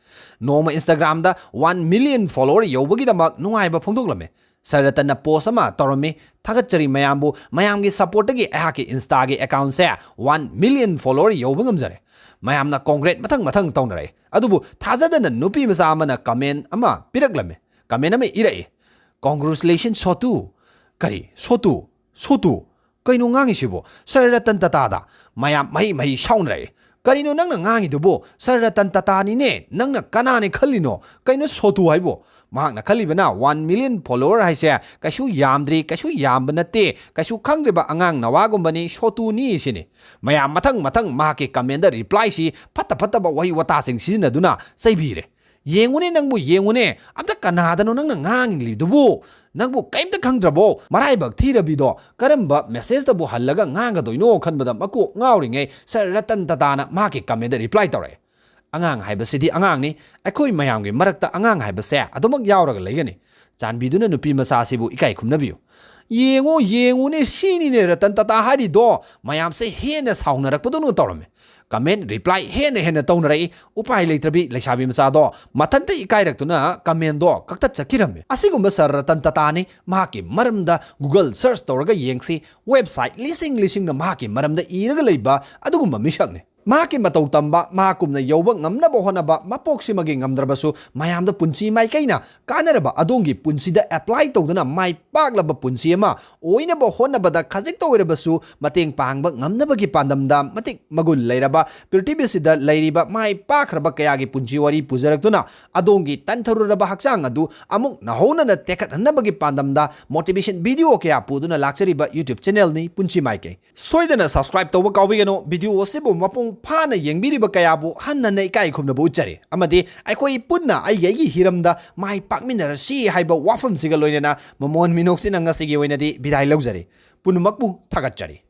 ꯅꯣꯡꯃ Instagram ꯗ one million follower ꯌꯧꯕꯒꯤꯗꯃꯛ ꯅꯨꯡꯉꯥꯏꯕ ꯐꯣꯡꯗꯣꯛꯂꯝꯃꯤ꯫ ꯁꯔ ꯔꯇꯟꯅ ꯄꯣꯁ ꯑꯃ ꯇꯧꯔꯝꯃꯤ, "ꯊꯥꯒꯠꯆꯔꯤ ꯃꯌꯥꯝꯕꯨ, ꯃꯌꯥꯝꯒꯤ ꯁꯄꯣꯔꯠꯇꯒꯤ ꯑꯩꯍꯥꯛꯀꯤ Insta ꯒꯤ ꯑꯦꯀꯥꯎꯟꯁꯦ one million follower ꯌꯧꯕ ꯉꯝꯖꯔꯦ"꯫ ꯃꯌꯥꯝꯅ ꯀꯣꯡꯒ꯭ꯔꯦꯠ ꯃꯊꯪ ꯃꯊꯪ ꯇꯧꯅꯔꯛꯏ꯫ ꯑꯗꯨꯕꯨ ꯊꯥꯖꯗꯅ ꯅꯨꯄꯤ ꯃꯆꯥ ꯑꯃꯅ ꯀꯃꯦꯟ ꯑꯃ ꯄꯤꯔꯛꯂꯝꯃꯤ, ꯀꯃꯦꯟ ꯑꯃ ꯏꯔꯛꯏ, "Congratulations ꯁꯣꯇꯨ"꯫ ꯀꯔꯤ? ꯁꯣꯇꯨ? ꯁꯣꯇꯨ? ꯀꯩꯅꯣ ꯉꯥꯡꯉꯤꯁꯤꯕꯣ? ꯁꯔ ꯔꯇꯟ ꯇꯥꯇꯥꯗ ꯃꯌꯥꯝ ꯃꯍꯩ ꯃꯍꯩ ꯁꯥꯎꯅꯔꯛꯏ꯫ "ꯀꯔꯤꯅꯣ ꯅꯪꯅ ꯉꯥꯡꯉꯤꯗꯨꯕꯣ? ꯁꯔ ꯔꯇꯟ ꯇꯥꯇꯥꯅꯤꯅꯦ, ꯅꯪꯅ ꯀꯅꯥꯅꯦ ꯈꯜꯂꯤꯅꯣ? ꯀꯩꯅꯣ ꯁꯣꯇꯨ ꯍꯥꯏꯕꯣ?" ꯃꯍꯥꯛꯅ ꯈꯜꯂꯤꯕꯅ one million follower ꯍꯥꯏꯁꯦ ꯀꯩꯁꯨ ꯌꯥꯝꯗ꯭ꯔꯤ, ꯀꯩꯁꯨ ꯌꯥꯝꯕ ꯅꯠꯇꯦ, ꯀꯩꯁꯨ ꯈꯪꯗ꯭ꯔꯤꯕ ꯑꯉꯥꯡ ꯅꯋꯥꯒꯨꯝꯕꯅꯤ, ꯁꯣꯇꯨꯅꯤ ꯁꯤꯅꯤ꯫ ꯃꯌꯥꯝ ꯃꯊꯪ ꯃꯊꯪ ꯃꯍꯥꯛꯀꯤ ꯀꯃꯦꯟꯗ ꯔꯤꯄ꯭ꯂꯥꯏꯁꯤ ꯐꯠꯇ ꯐꯠꯇꯕ ꯋꯥꯍꯩ ꯋꯥꯇꯥꯁꯤꯡ ꯁꯤꯖꯤꯟꯅꯗꯨꯅ ꯆꯩꯕꯤꯔꯦ꯫ "ꯌꯦꯡꯉꯨꯅꯦ ꯅꯪꯕꯨ, ꯌꯦꯡꯉꯨꯅꯦ, ꯑꯝꯇ ꯀꯅꯥꯗꯅꯣ ꯅꯪꯅ ꯉꯥꯡꯂꯤꯗꯨꯕꯨ? ꯅꯪꯕꯨ ꯀꯩꯝꯇ ꯈꯪꯗ꯭ꯔꯕꯣ? ꯃꯔꯥꯏꯕꯛ ꯊꯤꯔꯕꯤꯗꯣ ꯀꯔꯝꯕ ꯃꯦꯁꯦꯖꯇꯕꯨ ꯍꯜꯂꯒ ꯉꯥꯡꯒꯗꯣꯏꯅꯣ?" ꯈꯟꯕꯗ ꯃꯀꯣꯛ ꯉꯥꯎꯔꯤꯉꯩ ꯁꯔ ꯔꯇꯟ ꯇꯥꯇꯥꯅ ꯃꯍꯥꯛꯀꯤ ꯀꯃꯦꯟꯗ ꯔꯤꯄ꯭ꯂꯥꯏ ꯇꯧꯔꯛꯑꯦ꯫ "ꯑꯉꯥꯡ ꯍꯥꯏꯕꯁꯤꯗꯤ ꯑꯉꯥꯡꯅꯤ, ꯑꯩꯈꯣꯏ ꯃꯌꯥꯝꯒꯤ ꯃꯔꯛꯇ ꯑꯉꯥꯡ ꯍꯥꯏꯕꯁꯦ ꯑꯗꯨꯃꯛ ꯌꯥꯎꯔꯒ ꯂꯩꯒꯅꯤ꯫ ꯆꯥꯟꯕꯤꯗꯨꯅ ꯅꯨꯄꯤ ꯃꯆꯥ ꯑꯁꯤꯕꯨ ꯏꯀꯥꯏ ꯈꯨꯝꯅꯕꯤꯌꯨ"꯫ "ꯌꯦꯡꯉꯣ, ꯌꯦꯡꯉꯨꯅꯦ, ꯁꯤꯅꯤꯅꯦ ꯔꯇꯟ ꯇꯥꯇꯥ ꯍꯥꯏꯔꯤꯗꯣ", ꯃꯌꯥꯝꯁꯦ ꯍꯦꯟꯅ ꯁꯥꯎꯅꯔꯛꯄꯗꯧꯅ ꯇꯧꯔꯝꯃꯦ꯫ Comment reply ꯍꯦꯟꯅ ꯍꯦꯟꯅ ꯇꯧꯅꯔꯛꯏ꯫ ꯎꯄꯥꯏ ꯂꯩꯇ꯭ꯔꯕꯤ ꯂꯩꯁꯥꯕꯤ ꯃꯆꯥꯗꯣ ꯃꯊꯟꯇ ꯏꯀꯥꯏꯔꯛꯇꯨꯅ commentꯗꯣ ꯀꯛꯊꯠꯆꯈꯤꯔꯝꯃꯦ꯫ ꯑꯁꯤꯒꯨꯝꯕ ꯁꯥꯔ ꯔꯇꯟ ꯇꯥꯇꯥꯅꯤ꯫ ꯃꯍꯥꯛꯀꯤ ꯃꯔꯝꯗ Google search ꯇꯧꯔꯒ ꯌꯦꯡꯁꯤ꯫ Website ꯂꯤꯁꯤꯡ ꯂꯤꯁꯤꯡꯅ ꯃꯍꯥꯛꯀꯤ ꯃꯔꯝꯗ ꯏꯔꯒ ꯂꯩꯕ ꯑꯗꯨꯒꯨꯝꯕ ꯃꯤꯁꯛꯅꯤ꯫ ꯃꯍꯥꯛꯀꯤ ꯃꯇꯧ ꯇꯝꯕ, ꯃꯍꯥꯛꯀꯨꯝꯅ ꯌꯧꯕ ꯉꯝꯅꯕ ꯍꯣꯠꯅꯕ, ꯃꯄꯣꯛꯁꯤꯃꯒꯤ ꯉꯝꯗ꯭ꯔꯕꯁꯨ ꯃꯌꯥꯝꯗ ꯄꯨꯟꯁꯤ ꯃꯥꯏꯀꯩꯅ ꯀꯥꯟꯅꯔꯕ ꯑꯗꯣꯝꯒꯤ ꯄꯨꯟꯁꯤꯗ apply ꯇꯧꯗꯨꯅ ꯃꯥꯏ ꯄꯥꯛꯂꯕ ꯄꯨꯟꯁꯤ ꯑꯃ ꯑꯣꯏꯅꯕ ꯍꯣꯠꯅꯕꯗ ꯈꯖꯤꯛꯇ ꯑꯣꯏꯔꯕꯁꯨ ꯃꯇꯦꯡ ꯄꯥꯡꯕ ꯉꯝꯅꯕꯒꯤ ꯄꯥꯟꯗꯝꯗ ꯃꯇꯤꯛ ꯃꯒꯨꯟ ꯂꯩꯔꯕ ꯄ꯭ꯔꯤꯊꯤꯕꯤꯁꯤꯗ ꯂꯩꯔꯤꯕ ꯃꯥꯏ ꯄꯥꯛꯈ꯭ꯔꯕ ꯀꯌꯥꯒꯤ ꯄꯨꯟꯁꯤ ꯋꯥꯔꯤ ꯄꯨꯖꯔꯛꯇꯨꯅ ꯑꯗꯣꯝꯒꯤ ꯇꯟꯊꯔꯨꯔꯕ ꯍꯛꯆꯥꯡ ꯑꯗꯨ ꯑꯃꯨꯛ ꯅꯧꯍꯧꯅꯅ ꯇꯦꯛꯈꯠꯍꯟꯅꯕꯒꯤ ꯄꯥꯟꯗꯝꯗ motivation video ꯀꯌꯥ ꯄꯨꯗꯨꯅ ꯂꯥꯛꯆꯔꯤꯕ YouTube channelꯅꯤ ꯄꯨꯟꯁꯤ ꯃꯥꯏꯀꯩ꯫ ꯁꯣꯏꯗꯅ subscribe ꯇꯧꯕ ꯀꯥꯎꯕꯤꯒꯅꯨ꯫ Video ꯑꯁꯤꯕꯨ ꯃꯄꯨꯡ ꯐꯥꯅ ꯌꯦꯡꯕꯤꯔꯤꯕ ꯀꯌꯥꯕꯨ ꯍꯟꯅ ꯍꯟꯅ ꯏꯀꯥꯏ ꯈꯨꯝꯅꯕ ꯎꯠꯆꯔꯤ꯫ ꯑꯃꯗꯤ ꯑꯩꯈꯣꯏ ꯄꯨꯟꯅ ꯑꯩꯒꯤ ꯑꯩꯒꯤ ꯍꯤꯔꯝꯗ ꯃꯥꯏ ꯄꯥꯛꯃꯤꯟꯅꯔꯁꯤ ꯍꯥꯏꯕ ꯋꯥꯐꯝꯁꯤꯒ ꯂꯣꯏꯅꯅ ꯃꯃꯣꯟ ꯃꯤꯅꯣꯛꯁꯤꯅ ꯉꯁꯤꯒꯤ ꯑꯣꯏꯅꯗꯤ ꯕꯤꯗꯥꯏ ꯂꯧꯖꯔꯤ꯫ ꯄꯨꯝꯅꯃꯛꯄꯨ ꯊꯥꯒꯠꯆꯔꯤ꯫